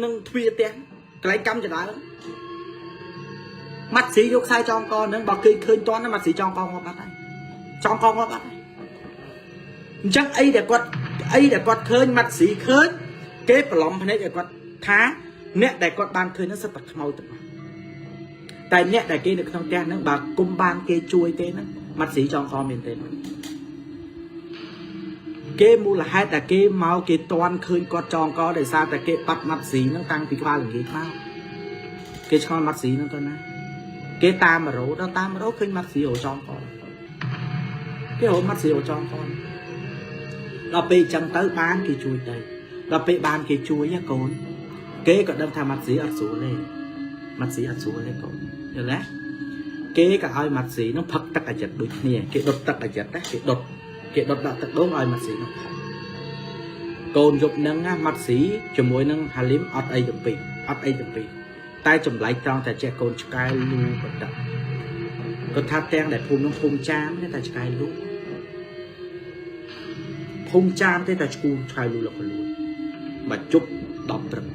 នឹងទ្វារផ្ទះកន្លែងកម្មចដើម៉ាត់ស្រីយកខ្សែចងកហ្នឹងបើគេឃើញតន់ម៉ាត់ស្រីចងកងាប់បាត់ហើយចងកងាប់បាត់ហើយអញ្ចឹងអីដែលគាត់អីដែលគាត់ឃើញម៉ាត់ស្រីឃើញគេប្រឡំភ្នែកឲ្យគាត់ថាអ្នកដែលគាត់បានឃើញហ្នឹងសិតតែខ្មោចទាំងអស់តែអ្នកដែលគេនៅក្នុងផ្ទះហ្នឹងបើគុំបានគេជួយទេហ្នឹងម៉ាត់ស្រីចងកមានទេគេមូលហេតុតែគេមកគេតន់ឃើញគាត់ចងកដោយសារតែគេបាត់ម៉ាត់ស្រីហ្នឹងតាំងពីក្បាលល្ងាចមកគេឆ្ងល់ម៉ាត់ស្រីហ្នឹងទៅណាគេតាមរោដល់តាមរោឃើញម៉ាត់ស្រីរោចងកគេរោម៉ាត់ស្រីរោចងកដល់ពេលអញ្ចឹងទៅបានគេជួយទៅដល់ពេលបានគេជួយកូនគេក៏ដឹងថាម៉ាត់ស្រីអត់ស្រួលទេម៉ាត់ស្រីអត់ស្រួលទេកូនយល់ទេគេក៏ឲ្យម៉ាត់ស្រីនឹងផឹកទឹកអាចិតដូចគ្នាគេដុតទឹកអាចិតណាគេដុតគេដុតដាក់ទឹកដូងឲ្យម៉ាត់ស្រីនឹងផឹកកូនយប់នឹងណាម៉ាត់ស្រីជាមួយនឹងហាលីមអត់អីទាំងពីរអត់អីទាំងពីរតែចម្លែកត្រង់តែចេះកូនឆ្កែលូបទឹកគាត់ថាទាំងដែលភូមិនឹងភូមិចាមទេតែឆ្កែលូភូមិចាមទេតែឆ្កូឆ្កែលូលកលូមកជប់10ព្រឹក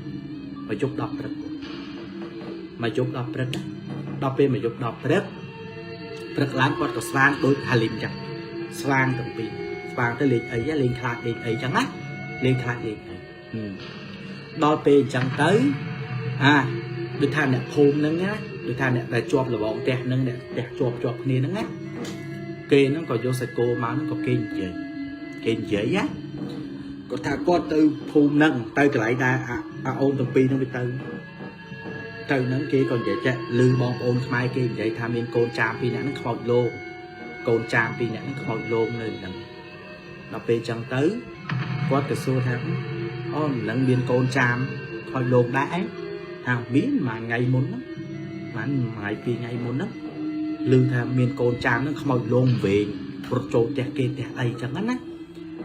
មកជប់10ព្រឹកមកជប់10ព្រឹកណា ដល់ពេលមកយប់ដល់ព្រឹកព្រឹកឡើងគាត់ក៏ស្វាងដូចហាលីមចឹងស្វាងទាំងពីរស្វាងទៅលេងអីលេងខ្លាចលេងអីចឹងណាលេងខ្លាចលេងអីដល់ពេលអញ្ចឹងទៅអាដូចថាអ្នកភូមិហ្នឹងណាដូចថាអ្នកដែលជាប់របងផ្ទះហ្នឹងអ្នកផ្ទះជាប់ជាប់គ្នាហ្នឹងណាគេហ្នឹងក៏យកសាច់គោមកហ្នឹងក៏គេនិយាយគេនិយាយណាគាត់ថាគាត់ទៅភូមិហ្នឹងទៅកន្លែងដែលអាអូនទាំងពីរហ្នឹងវាទៅទៅហ្នឹងគេក៏និយាយចេះឮបងប្អូនខ្មែរគេនិយាយថាមានកូនចាមពីរនាក់ហ្នឹងខ្មោចលោងកូនចាមពីរនាក់ហ្នឹងខ្មោចលោងនៅហ្នឹងដល់ពេលចឹងទៅគាត់ក៏សួរថាអូមិនដឹងមានកូនចាមខ្មោចលោងដែរឯងថាមានមួយថ្ងៃមុនហ្នឹងមួយថ្ងៃពីរថ្ងៃមុនហ្នឹងឮថាមានកូនចាមហ្នឹងខ្មោចលោងវែងរត់ចូលផ្ទះគេផ្ទះអីចឹងណា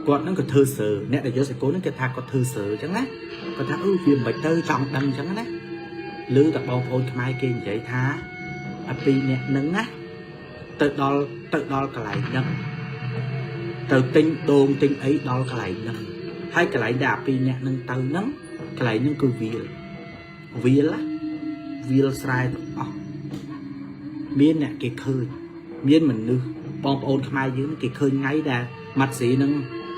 គាត់ហ្នឹងក៏ធ្វើសើអ្នកដែលយកសាច់គោហ្នឹងគេថាគាត់ធ្វើសើចឹងណាគាត់ថាអឺវាមិនទៅចង់ដឹងចឹងណាឮតែបងប្អូនខ្មែរគេនិយាយថាអាពីរអ្នកហ្នឹងណាទៅដល់កន្លែងហ្នឹងទៅទិញដូងទិញអីដល់កន្លែងហ្នឹងហើយកន្លែងដែលអាពីរអ្នកហ្នឹងទៅហ្នឹងកន្លែងហ្នឹងគឺវាលវាលណាវាលស្រែទាំងអស់មានអ្នកគេឃើញមានមនុស្សបងប្អូនខ្មែរយើងគេឃើញថ្ងៃដែលម៉ាត់ស៊ីនឹង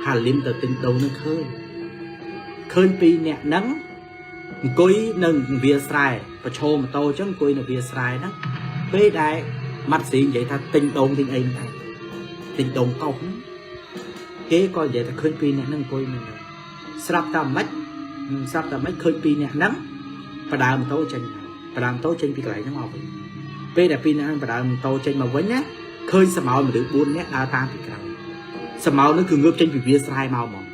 ហាលីមទៅទិញដូងនឹងឃើញឃើញពីរអ្នកហ្នឹងអង្គុយនៅវាលស្រែប្រឈមម៉ូតូអញ្ចឹងអង្គុយនៅវាលស្រែហ្នឹងពេលដែលម៉ាត់ស៊ីនិយាយថាទិញដូងទិញអីហ្នឹងឯងទិញដូងកោសហ្នឹងគេក៏និយាយថាឃើញពីរអ្នកហ្នឹងអង្គុយនៅហ្នឹងស្រាប់តែមិនស្រាប់តែមិនឃើញពីរអ្នកហ្នឹងបដើមម៉ូតូចេញមកបដើមម៉ូតូចេញពីកន្លែងហ្នឹងមកវិញពេលដែលពីរអ្នកហ្នឹងបដើមម៉ូតូចេញមកវិញណាឃើញសមោលមនុស្ស4នាក់ដើរតាមពីក្រោយសមោលនោះគឺងើបចេញពីវាលស្រែមកហ្មង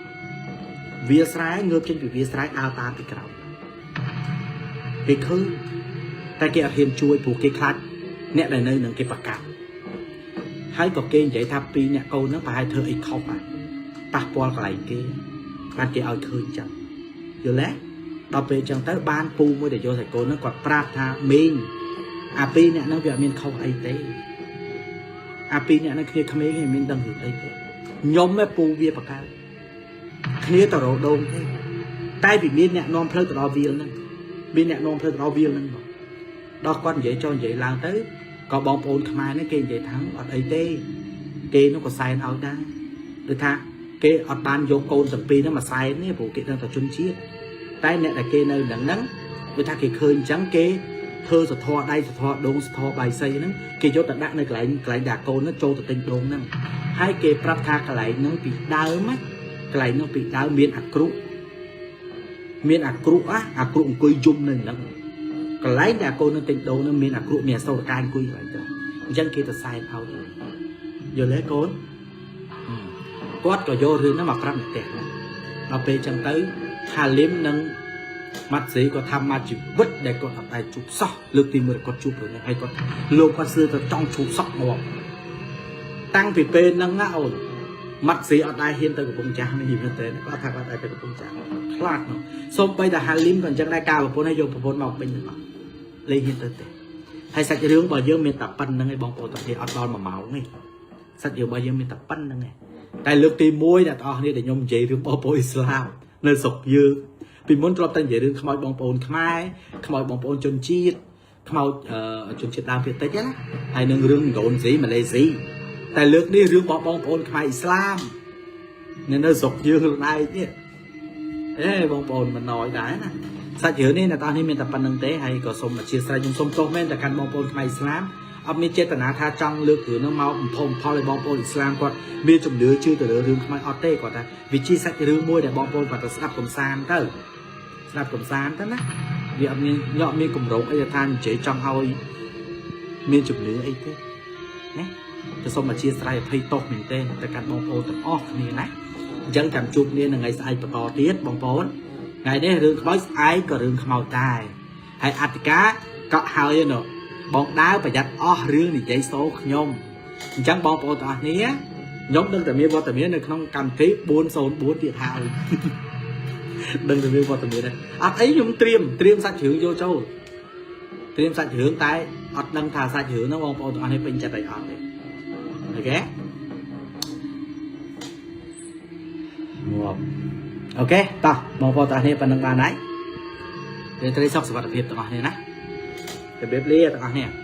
វាលស្រែងើបចេញពីវាលស្រែដើរតាមពីក្រោយគេឃើញតែគេអត់ហ៊ានជួយព្រោះគេខ្លាចអ្នកដែលនៅនឹងគេប្រកាសហើយក៏គេនិយាយថាពីរអ្នកកូនហ្នឹងប្រហែលធ្វើអីខុសอ่ะប៉ះពាល់កន្លែងគេបានគេឲ្យឃើញចឹងយល់ទេដល់ពេលចឹងទៅបានពូមួយដែលយកសាច់គោហ្នឹងគាត់ប្រាប់ថាមីងអាពីរអ្នកហ្នឹងវាអត់មានខុសអីទេអាពីរអ្នកហ្នឹងគ្នាក្មេងឯងមានដឹងរឿងអីទេខ្ញុំឯងពូវាបកើតគ្នាទៅរដូងទេតែវាមានអ្នកនាំផ្លូវទៅដល់វាលហ្នឹងមានអ្នកនាំផ្លូវទៅដល់វាលហ្នឹងមកដល់គាត់និយាយចុះនិយាយឡើងទៅក៏បងប្អូនខ្មែរហ្នឹងគេនិយាយថាអត់អីទេគេនោះក៏សែនឲ្យដែរដូចថាគេអត់បានយកកូនទាំងពីរហ្នឹងមកសែនទេព្រោះគេដឹងតែជនជាតិតែអ្នកដែលគេនៅហ្នឹងហ្នឹងដូចថាគេឃើញអញ្ចឹងគេធ្វើសធរដៃសធរដងសធរបាយសីហ្នឹងគេយកទៅដាក់នៅកន្លែងកន្លែងដែលកូនហ្នឹងចូលទៅទិញដងហ្នឹងហើយគេប្រាប់ថាកន្លែងហ្នឹងពីដើមណាកន្លែងហ្នឹងពីដើមមានអាគ្រុមានអាគ្រុអាគ្រុអង្គុយយំនៅហ្នឹងកន្លែងដែលកូននឹងទិញដូងហ្នឹងមានអាគ្រុមានអសូរកាយអង្គុយកន្លែងទៅអញ្ចឹងគេទៅសែនឲ្យយល់ទេកូនគាត់ក៏យករឿងហ្នឹងមកប្រាប់អ្នកផ្ទះហ្នឹងដល់ពេលអញ្ចឹងទៅហាលីមនិងម៉ាត់ស៊ីក៏ថាមកជីវិតដែលគាត់អត់ដែលជួបសោះលើកទី1គាត់ជួបរឿងហ្នឹងហើយគាត់លោកគាត់សឿទៅចង់ជួបសោះមកតាំងពីពេលហ្នឹងណាអូនម៉ាត់ស៊ីអត់ដែលហ៊ានទៅកំពង់ចាស់នេះមែនទេគាត់ថាគាត់ដែលទៅកំពង់ចាស់ខ្លាចនោះសូម្បីតែហាលីមក៏អញ្ចឹងដែរការប្រពន្ធឲ្យយកប្រពន្ធមកពេញទាំងអស់លេងហ៊ានទៅទេហើយសាច់រឿងរបស់យើងមានតែប៉ុណ្្នឹងឯងបងប្អូនទាំងគ្នាអត់ដល់1ម៉ោងទេសាច់រឿងរបស់យើងមានតែប៉ុណ្្នឹងឯងតែលើកទី1អ្នកទាំងអស់គ្នាដែលខ្ញុំនិយាយរឿងបងប្អូនអ៊ីស្លាមនៅស្រុកយើងពីមុនធ្លាប់តែនិយាយរឿងខ្មោចបងប្អូនខ្មែរខ្មោចបងប្អូនជនជាតិខ្មោចជនជាតិដើមភាគតិចណាហើយនឹងរឿងឥណ្ឌូនេស៊ីម៉ាឡេស៊ីតែលើកនេះរឿងរបស់បងប្អូនខ្មែរអ៊ីស្លាមនៅស្រុកយើងខ្លួនឯងនេះអេបងប្អូនមិនណយដែរណាសាច់រឿងនេះអ្នកទាំងនេះមានតែប៉ុណ្្នឹងទេហើយក៏សូមអធិស្ឋានខ្ញុំសូមទោសមែនតែកាន់បងប្អូនខ្មែរអ៊ីស្លាមអត់មានចេតនាថាចង់លើករឿងនោះមកបំផុសបំផុលឲ្យបងប្អូនអ៊ីស្លាមគាត់មានជំនឿជឿទៅលើរឿងខ្មោចអត់ទេគាត់ថាវាជាសាច់រឿងមួយដែលបងប្អូនគាត់ទៅស្ដាប់កំសាន្តទៅស្ដាប់កំសាន្តទៅណាវាអត់មានញក់មានកម្រងអីថានិយាយចង់ឲ្យមានជំនឿអីទេណាទៅសូមអធិស្ឋានអភ័យទោសមែនទេទៅកាន់បងប្អូនទាំងអស់គ្នាណាអញ្ចឹងចាំជួបគ្នានៅថ្ងៃស្អែកបន្តទៀតបងប្អូនថ្ងៃនេះរឿងខ្មោចស្អែកក៏រឿងខ្មោចដែរហើយអធិការកក់ហើយនោះបងដាវប្រយ័ត្នអស់រឿងនិយាយសូខ្ញុំអញ្ចឹងបងប្អូនទាំងអស់គ្នាខ្ញុំដឹងតែមានវត្តមាននៅក្នុងកម្មវិធី404ទៀតហើយដឹងតែមានវត្តមានដែរអត់អីខ្ញុំត្រៀមត្រៀមសាច់រឿងយកចូលត្រៀមសាច់រឿងតែអត់ដឹងថាសាច់រឿងហ្នឹងបងប្អូនទាំងអស់គ្នាពេញចិត្តអីអត់ទេOK ងាប់ OK តោះបងប្អូនទាំងអស់គ្នាប៉ុណ្្នឹងបានហើយរាត្រីសុខសុវត្ថិភាពទាំងអស់គ្នាណាជម្រាបលាទាំងអស់គ្នា។